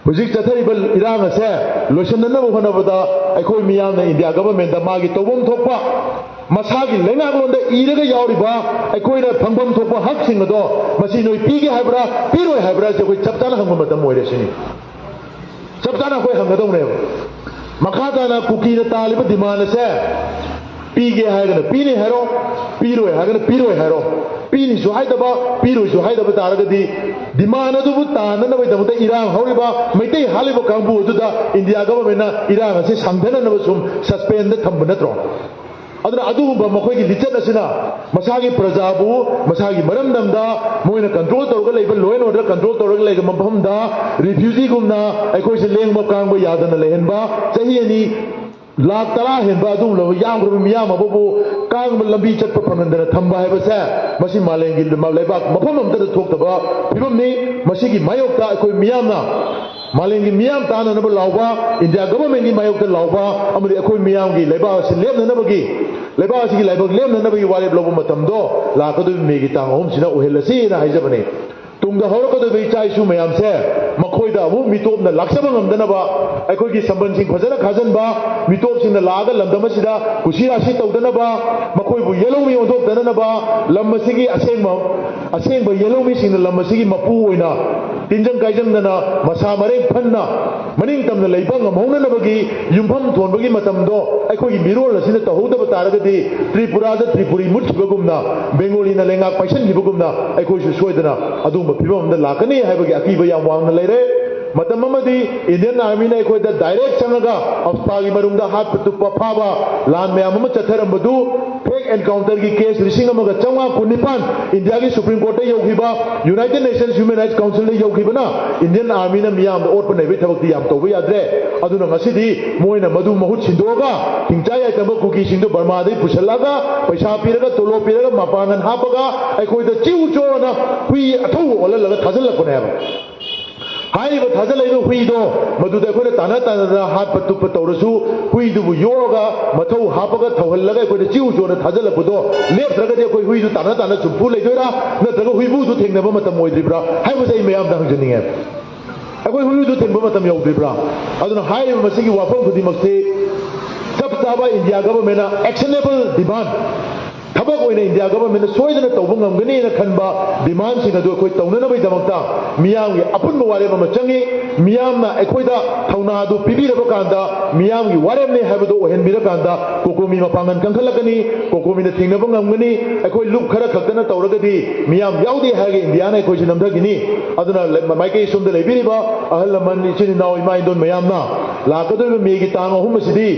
ꯍꯧꯖꯤꯛ ꯆꯠꯊꯔꯤꯕ ꯏꯔꯥꯡ ꯑꯁꯦ ꯂꯣꯏꯁꯤꯟꯅꯅꯕ ꯍꯣꯠꯅꯕꯗ ꯑꯩꯈꯣꯏ ꯃꯤꯌꯥꯝꯅ ꯏꯟꯗꯤꯌꯥ ꯒꯚꯔꯟꯃꯦꯟꯠꯇ ꯃꯥꯒꯤ ꯇꯧꯐꯝ ꯊꯣꯛꯄ ꯃꯁꯥꯒꯤ ꯂꯩꯉꯥꯛꯂꯣꯟꯗ ꯏꯔꯒ ꯌꯥꯎꯔꯤꯕ ꯑꯩꯈꯣꯏꯅ ꯐꯪꯐꯝ ꯊꯣꯛꯄ ꯍꯛꯁꯤꯡ ꯑꯗꯣ ꯃꯁꯤ ꯅꯣꯏ ꯄꯤꯒꯦ ꯍꯥꯏꯕ꯭ꯔꯥ, ꯄꯤꯔꯣꯏ ꯍꯥꯏꯕ꯭ꯔꯥ ꯍꯥꯏꯁꯦ ꯑꯩꯈꯣꯏ ꯆꯞ ꯆꯥꯅ ꯍꯪꯕ ꯃꯇꯝ ꯑꯣꯏꯔꯦ ꯁꯤꯅꯤ꯫ ꯆꯞ ꯆꯥꯅ ꯑꯩꯈꯣꯏ ꯍꯪꯒꯗꯧꯅꯦꯕ꯫ ꯃꯈꯥ ꯇꯥꯅ ꯀꯨꯀꯤꯅ ꯇꯥꯜꯂꯤꯕ ꯗꯤꯃꯥꯟ ꯑꯁꯦ ꯄꯤꯒꯦ ꯍꯥꯏꯔꯒꯅ ꯄꯤꯅꯤ ꯍꯥꯏꯔꯣ, ꯄꯤꯔꯣꯏ ꯍꯥꯏꯔꯒꯅ ꯄꯤꯔꯣꯏ ꯍꯥꯏꯔꯣ꯫ ꯄꯤꯅꯤꯁꯨ ꯍꯥꯏꯗꯕ, ꯄꯤꯔꯣꯏꯁꯨ ꯍꯥꯏꯗꯕ ꯇꯥꯔꯒꯗꯤ ꯗꯤꯃꯥꯟ ꯑꯗꯨꯕꯨ ꯇꯥꯅꯅꯕꯒꯤꯗꯃꯛꯇ ꯏꯔꯥꯡ ꯍꯧꯔꯤꯕ ꯃꯩꯇꯩ ꯍꯥꯠꯂꯤꯕ ꯀꯥꯡꯕꯨ ꯑꯗꯨꯗ ꯏꯟꯗꯤꯌꯥ ꯒꯚꯔꯟꯃꯦꯟꯠꯅ ꯏꯔꯥꯡ ꯑꯁꯤ ꯁꯥꯡꯊꯅꯅꯕ ꯁꯨꯝ ꯁꯁꯄꯦꯟꯗ ꯊꯝꯕ ꯅꯠꯇ꯭ꯔꯣ? ꯑꯗꯨꯅ ꯑꯗꯨꯒꯨꯝꯕ ꯃꯈꯣꯏꯒꯤ ꯂꯤꯆꯠ ꯑꯁꯤꯅ ꯃꯁꯥꯒꯤ ꯄ꯭ꯔꯖꯥꯕꯨ ꯃꯁꯥꯒꯤ ꯃꯔꯝꯗꯝꯗ ꯃꯣꯏꯅ ꯀꯟꯇ꯭ꯔꯣꯜ ꯇꯧꯔꯒ ꯂꯩꯕ, ꯂꯣ ꯑꯦꯟ ꯑꯣꯔꯗꯔ ꯀꯟꯇ꯭ꯔꯣꯜ ꯇꯧꯔꯒ ꯂꯩꯕ ꯃꯐꯝꯗ ꯔꯤꯐ꯭ꯌꯨꯖꯤꯒꯨꯝꯅ ꯑꯩꯈꯣꯏꯁꯦ ꯂꯦꯡꯕ ꯀꯥꯡꯕ ꯌꯥꯗꯅ ꯂꯩꯍꯟꯕ, ꯆꯍꯤ ꯑꯅꯤ ꯂꯥꯈ ꯇꯔꯥ ꯍꯦꯟꯕ ꯑꯗꯨꯒꯨꯝꯂꯕ ꯌꯥꯝꯈ꯭ꯔꯕ ꯃꯤꯌꯥꯝ ꯑꯃꯕꯨ ꯀꯥꯡꯕ ꯂꯝꯕꯤ ꯆꯠꯄ ꯐꯪꯍꯟꯗꯅ ꯊꯝꯕ ꯍꯥꯏꯕꯁꯦ ꯃꯁꯤ ꯃꯥꯂꯦꯝꯒꯤ ꯂꯩꯕꯥꯛ ꯃꯐꯝ ꯑꯃꯠꯇꯗ ꯊꯣꯛꯇꯕ ꯐꯤꯕꯝꯅꯤ꯫ ꯃꯁꯤꯒꯤ ꯃꯥꯌꯣꯛꯇ ꯑꯩꯈꯣꯏ ꯃꯤꯌꯥꯝꯅ ꯃꯥꯂꯦꯝꯒꯤ ꯃꯤꯌꯥꯝ ꯇꯥꯟꯅꯅꯕ ꯂꯥꯎꯕ, ꯏꯟꯗꯤꯌꯥ ꯒꯚꯔꯟꯃꯦꯟꯠꯀꯤ ꯃꯥꯌꯣꯛꯇ ꯂꯥꯎꯕ ꯑꯃꯗꯤ ꯑꯩꯈꯣꯏ ꯃꯤꯌꯥꯝꯒꯤ ꯂꯩꯕꯥꯛ ꯑꯁꯤ ꯂꯦꯞꯅꯅꯕꯒꯤ, ꯂꯩꯕꯥꯛ ꯑꯁꯤꯒꯤ ꯂꯥꯏꯕꯛ ꯂꯦꯞꯅꯅꯕꯒꯤ ꯋꯥꯔꯦꯞ ꯂꯧꯕ ꯃꯇꯝꯗꯣ ꯂꯥꯛꯀꯗꯧꯔꯤꯕ ꯃꯦꯒꯤ ꯇꯥꯡ ꯑꯍꯨꯝꯁꯤꯅ ꯑꯣꯏꯍꯜꯂꯁꯤꯅ ꯍꯥꯏꯖꯕꯅꯤ꯫ ꯇꯨꯡꯗ ꯍꯧꯔꯛꯀꯗꯧꯔꯤꯕ ꯏꯆꯥ ꯏꯁꯨ ꯃꯌꯥꯝꯁꯦ ꯃꯈꯣꯏꯗ ꯑꯃꯨꯛ ꯃꯤꯇꯣꯞꯅ ꯂꯥꯛꯆꯕ ꯉꯝꯗꯅꯕ ꯑꯩꯈꯣꯏꯒꯤ ꯁꯝꯕꯟꯁꯤꯡ ꯐꯖꯅ ꯈꯥꯖꯤꯟꯕ, ꯃꯤꯇꯣꯞꯁꯤꯡꯅ ꯂꯥꯛꯑꯒ ꯂꯝꯗꯝ ꯑꯁꯤꯗ ꯀꯨꯁꯤ ꯔꯥꯁꯤ ꯇꯧꯗꯅꯕ, ꯃꯈꯣꯏꯕꯨ ꯌꯦꯜꯍꯧꯃꯤ ꯑꯣꯟꯊꯣꯛꯇꯅꯅꯕ, ꯂꯝ ꯑꯁꯤꯒꯤ ꯑꯁꯦꯡꯕ, ꯑꯁꯦꯡꯕ ꯌꯦꯜꯍꯧꯃꯤꯁꯤꯡꯅ ꯂꯝ ꯑꯁꯤꯒꯤ ꯃꯄꯨ ꯑꯣꯏꯅ ꯇꯤꯟꯖꯪ ꯀꯥꯏꯖꯪꯗꯅ ꯃꯁꯥ ꯃꯔꯦꯡ ꯐꯟꯅ ꯃꯅꯤꯡ ꯇꯝꯅ ꯂꯩꯕ ꯉꯝꯍꯧꯅꯅꯕꯒꯤ ꯌꯨꯝꯐꯝ ꯊꯣꯟꯕꯒꯤ ꯃꯇꯝꯗꯣ ꯑꯩꯈꯣꯏꯒꯤ ꯃꯤꯔꯣꯜ ꯑꯁꯤꯅ ꯇꯧꯍꯧꯗꯕ ꯇꯥꯔꯒꯗꯤ ꯇ꯭ꯔꯤꯄꯨꯔꯥꯗ ꯇ꯭ꯔꯤꯄꯨꯔꯤ ꯃꯨꯠꯈꯤꯕꯒꯨꯝꯅ ꯕꯦꯡꯒꯣꯂꯤꯅ ꯂꯩꯉꯥꯛ ꯄꯥꯏꯁꯤꯟꯈꯤꯕꯒꯨꯝꯅ ꯑꯩꯈꯣꯏꯁꯨ ꯁꯣꯏꯗꯅ ꯑꯗꯨꯒꯨꯝꯕ ꯐꯤꯕꯝ ꯑꯃꯗ ꯂꯥꯛꯀꯅꯤ ꯍꯥꯏꯕꯒꯤ ꯑꯀꯤꯕ ꯌꯥꯝ ꯋꯥꯡꯅ ꯂꯩꯔꯦ꯫ ꯃꯇꯝ ꯑꯃꯗꯤ ꯏꯟꯗꯤꯌꯟ ꯑꯥꯔꯃꯤꯅ ꯑꯩꯈꯣꯏꯗ ꯗꯥꯏꯔꯦꯛ ꯆꯪꯉꯒ ꯑꯐꯄꯥꯒꯤ ꯃꯅꯨꯡꯗ ꯍꯥꯠꯄ ꯇꯨꯞꯄ ꯐꯥꯕ ꯂꯥꯟ ꯃꯌꯥꯝ ꯑꯃ ꯆꯠꯊꯔꯝꯕꯗꯨ ꯐꯦꯛ ꯑꯦꯟꯀꯥꯎꯟꯇꯔꯒꯤ ꯀꯦꯁ ꯂꯤꯁꯤꯡ ꯑꯃꯒ ꯆꯥꯝꯃꯉꯥ ꯀꯨꯟꯅꯤꯄꯥꯟ ꯏꯟꯗꯤꯌꯥꯒꯤ ꯁꯨꯄ꯭ꯔꯤꯝ ꯀꯣꯔꯠꯇ ꯌꯧꯈꯤꯕ, ꯌꯨꯅꯥꯏꯇꯦꯗ ꯅꯦꯁꯟꯁ ꯍ꯭ꯌꯨꯃꯦꯟ ꯔꯥꯏꯠꯁ ꯀꯥꯎꯟꯁꯤꯜꯗ ꯌꯧꯈꯤꯕꯅ ꯏꯟꯗꯤꯌꯟ ꯑꯥꯔꯃꯤꯅ ꯃꯤꯌꯥꯝꯗ ꯑꯣꯠꯄ ꯅꯩꯕꯒꯤ ꯊꯕꯛꯇꯤ ꯌꯥꯝ ꯇꯧꯕ ꯌꯥꯗ꯭ꯔꯦ꯫ ꯑꯗꯨꯅ ꯉꯁꯤꯗꯤ ꯃꯣꯏꯅ ꯃꯗꯨ ꯃꯍꯨꯠ ꯁꯤꯟꯗꯣꯛꯑꯒ ꯍꯤꯡꯆꯥ ꯌꯥꯏꯇꯝꯕ ꯀꯨꯀꯤꯁꯤꯡꯗꯨ ꯕꯔꯃꯥꯗꯒꯤ ꯄꯨꯁꯤꯜꯂꯛꯑꯒ ꯄꯩꯁꯥ ꯄꯤꯔꯒ, ꯇꯣꯂꯣꯞ ꯄꯤꯔꯒ, ꯃꯄꯥꯡꯒꯜ ꯍꯥꯞꯄꯒ ꯑꯩꯈꯣꯏꯗ ꯆꯤꯎ ꯆꯣꯅ ꯍꯨꯏ ꯑꯊꯧꯕ ꯑꯣꯜꯍꯜꯂꯒ ꯊꯥꯖꯤꯜꯂꯛꯄꯅꯦꯕ꯫ ꯍꯥꯏꯔꯤꯕ ꯊꯥꯖꯤꯜꯂꯛꯏꯕ ꯍꯨꯏꯗꯣ ꯃꯗꯨꯗ ꯑꯩꯈꯣꯏꯅ ꯇꯥꯟꯅ ꯇꯥꯟꯅꯗꯅ ꯍꯥꯠꯄ ꯇꯨꯞꯄ ꯇꯧꯔꯁꯨ ꯍꯨꯏꯗꯨꯕꯨ ꯌꯣꯛꯑꯒ ꯃꯊꯧ ꯍꯥꯞꯄꯒ ꯊꯧꯍꯜꯂꯒ ꯑꯩꯈꯣꯏꯗ ꯆꯤꯎ ꯆꯣꯅ ꯊꯥꯖꯤꯜꯂꯛꯄꯗꯣ ꯂꯦꯞꯇ꯭ꯔꯒꯗꯤ ꯑꯩꯈꯣꯏ ꯍꯨꯏꯗꯨ ꯇꯥꯟꯅ ꯇꯥꯟꯅ ꯆꯨꯝꯐꯨ ꯂꯩꯗꯣꯏꯔꯥ ꯅꯠꯇ꯭ꯔꯒ ꯍꯨꯏꯕꯨꯗꯨ ꯊꯦꯡꯅꯕ ꯃꯇꯝ ꯑꯣꯏꯗ꯭ꯔꯤꯕ꯭ꯔꯥ ꯍꯥꯏꯕꯁꯦ ꯑꯩ ꯃꯌꯥꯝꯗ ꯍꯪꯖꯅꯤꯡꯉꯦ꯫ ꯑꯩꯈꯣꯏ ꯍꯨꯏꯗꯨ ꯊꯤꯡꯕ ꯃꯇꯝ ꯌꯧꯗ꯭ꯔꯤꯕ꯭ꯔꯥ? ꯑꯗꯨꯅ ꯍꯥꯏꯔꯤꯕ ꯃꯁꯤꯒꯤ ꯋꯥꯐꯝ ꯈꯨꯗꯤꯡꯃꯛꯁꯤ ꯆꯞ ꯆꯥꯕ ꯏꯟꯗꯤꯌꯥ ꯒꯚꯔꯟꯃꯦꯟꯅ actionable demand, ꯊꯕꯛ ꯑꯣꯏꯅ ꯏꯟꯗꯤꯌꯥ ꯒꯚꯔꯟꯃꯦꯟꯅ ꯁꯣꯏꯗꯅ ꯇꯧꯕ ꯉꯝꯒꯅꯤꯅ ꯈꯟꯕ demandꯁꯤꯡ ꯑꯗꯨ ꯑꯩꯈꯣꯏ ꯇꯧꯅꯅꯕꯒꯤꯗꯃꯛꯇ ꯃꯤꯌꯥꯝꯒꯤ ꯑꯄꯨꯟꯕ ꯋꯥꯔꯦꯞ ꯑꯃ ꯆꯪꯏ꯫ ꯃꯤꯌꯥꯝꯅ ꯑꯩꯈꯣꯏꯗ ꯊꯧꯅꯥ ꯑꯗꯨ ꯄꯤꯕꯤꯔꯕ ꯀꯥꯟꯗ, ꯃꯤꯌꯥꯝꯒꯤ ꯋꯥꯔꯦꯞꯅꯤ ꯍꯥꯏꯕꯗꯨ ꯑꯣꯏꯍꯟꯕꯤꯔꯀꯥꯟꯗ COCOMI ꯃꯄꯥꯡꯒꯜ ꯀꯟꯈꯠꯂꯛꯀꯅꯤ, COCOMIꯅ ꯊꯦꯡꯅꯕ ꯉꯝꯒꯅꯤ꯫ ꯑꯩꯈꯣꯏ ꯂꯨꯞ ꯈꯔ ꯈꯛꯇꯅ ꯇꯧꯔꯒꯗꯤ ꯃꯤꯌꯥꯝ ꯌꯥꯎꯗꯦ ꯍꯥꯏꯔꯒ ꯏꯟꯗꯤꯌꯥꯅ ꯑꯩꯈꯣꯏꯁꯦ ꯅꯝꯊꯈꯤꯅꯤ꯫ ꯑꯗꯨꯅ ꯂꯩ-, ꯃꯥꯏꯀꯩ ꯁꯣꯝꯗ ꯂꯩꯕꯤꯔꯤꯕ ꯑꯍꯜ ꯂꯃꯟ, ꯏꯆꯤꯟ ꯏꯅꯥꯎ, ꯏꯃꯥ ꯏꯟꯗꯣꯟ ꯃꯌꯥꯝꯅ ꯂꯥꯛꯀꯗꯧꯔꯤꯕ ꯃꯦꯒꯤ ꯇꯥꯡ ꯑꯍꯨꯝ ꯑꯁꯤꯗꯤ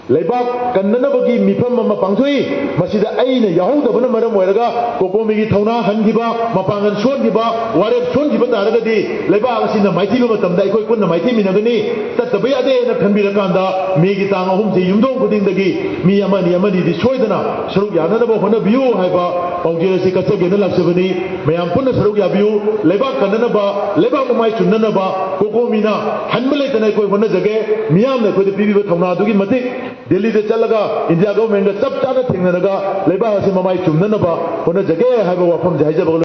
ꯂꯩꯕꯥꯛ ꯀꯟꯅꯅꯕꯒꯤ ꯃꯤꯐꯝ ꯑꯃ ꯄꯥꯡꯊꯣꯛꯏ꯫ ꯃꯁꯤꯗ ꯑꯩꯅ ꯌꯥꯎꯍꯧꯗꯕꯅ ꯃꯔꯝ ꯑꯣꯏꯔꯒ COCOMIꯒꯤ ꯊꯧꯅꯥ ꯍꯟꯈꯤꯕ, ꯃꯄꯥꯡꯒꯜ ꯁꯣꯟꯈꯤꯕ, ꯋꯥꯔꯦꯞ ꯁꯣꯟꯈꯤꯕ ꯇꯥꯔꯒꯗꯤ ꯂꯩꯕꯥꯛ ꯑꯁꯤꯅ ꯃꯥꯏꯊꯤꯕ ꯃꯇꯝꯗ ꯑꯩꯈꯣꯏ ꯄꯨꯟꯅ ꯃꯥꯏꯊꯤꯃꯤꯟꯅꯒꯅꯤ꯫ ꯆꯠꯇꯕ ꯌꯥꯗꯦ ꯍꯥꯏꯅ ꯈꯟꯕꯤꯔꯀꯥꯟꯗ ꯃꯦꯒꯤ ꯇꯥꯡ ꯑꯍꯨꯝꯁꯤ ꯌꯨꯝꯊꯣꯡ ꯈꯨꯗꯤꯡꯗꯒꯤ ꯃꯤ ꯑꯃꯅꯤ ꯑꯃꯅꯤꯗꯤ ꯁꯣꯏꯗꯅ ꯁꯔꯨꯛ ꯌꯥꯅꯅꯕ ꯍꯣꯠꯅꯕꯤꯌꯨ ꯍꯥꯏꯕ ꯄꯥꯎꯖꯦꯜ ꯑꯁꯤ ꯀꯠꯆꯒꯦꯅ ꯂꯥꯛꯆꯕꯅꯤ꯫ ꯃꯌꯥꯝ ꯄꯨꯟꯅ ꯁꯔꯨꯛ ꯌꯥꯕꯤꯌꯨ꯫ ꯂꯩꯕꯥꯛ ꯀꯟꯅꯅꯕ, ꯂꯩꯕꯥꯛ ꯃꯃꯥꯏ ꯆꯨꯝꯅꯅꯕ COCOMIꯅ ꯍꯟꯕ ꯂꯩꯇꯅ ꯑꯩꯈꯣꯏ ꯍꯣꯠꯅꯖꯒꯦ꯫ ꯃꯤꯌꯥꯝꯅ ꯑꯩꯈꯣꯏꯗ ꯄꯤꯕꯤꯕ ꯊꯧꯅꯥ ꯑꯗꯨꯒꯤ ꯃꯇꯤꯛ ꯗꯦꯜꯂꯤꯗ ꯆꯠꯂꯒ ꯏꯟꯗꯤꯌꯥ ꯒꯚꯔꯟꯃꯦꯟꯒ ꯆꯞ ꯆꯥꯅ ꯊꯦꯡꯅꯔꯒ ꯂꯩꯕꯥꯛ ꯑꯁꯤ ꯃꯃꯥꯏ ꯆꯨꯝꯅꯅꯕ ꯍꯣꯠꯅꯖꯒꯦ ꯍꯥꯏꯕ ꯋꯥꯐꯝꯁꯦ ꯍꯥꯏꯖꯕꯒ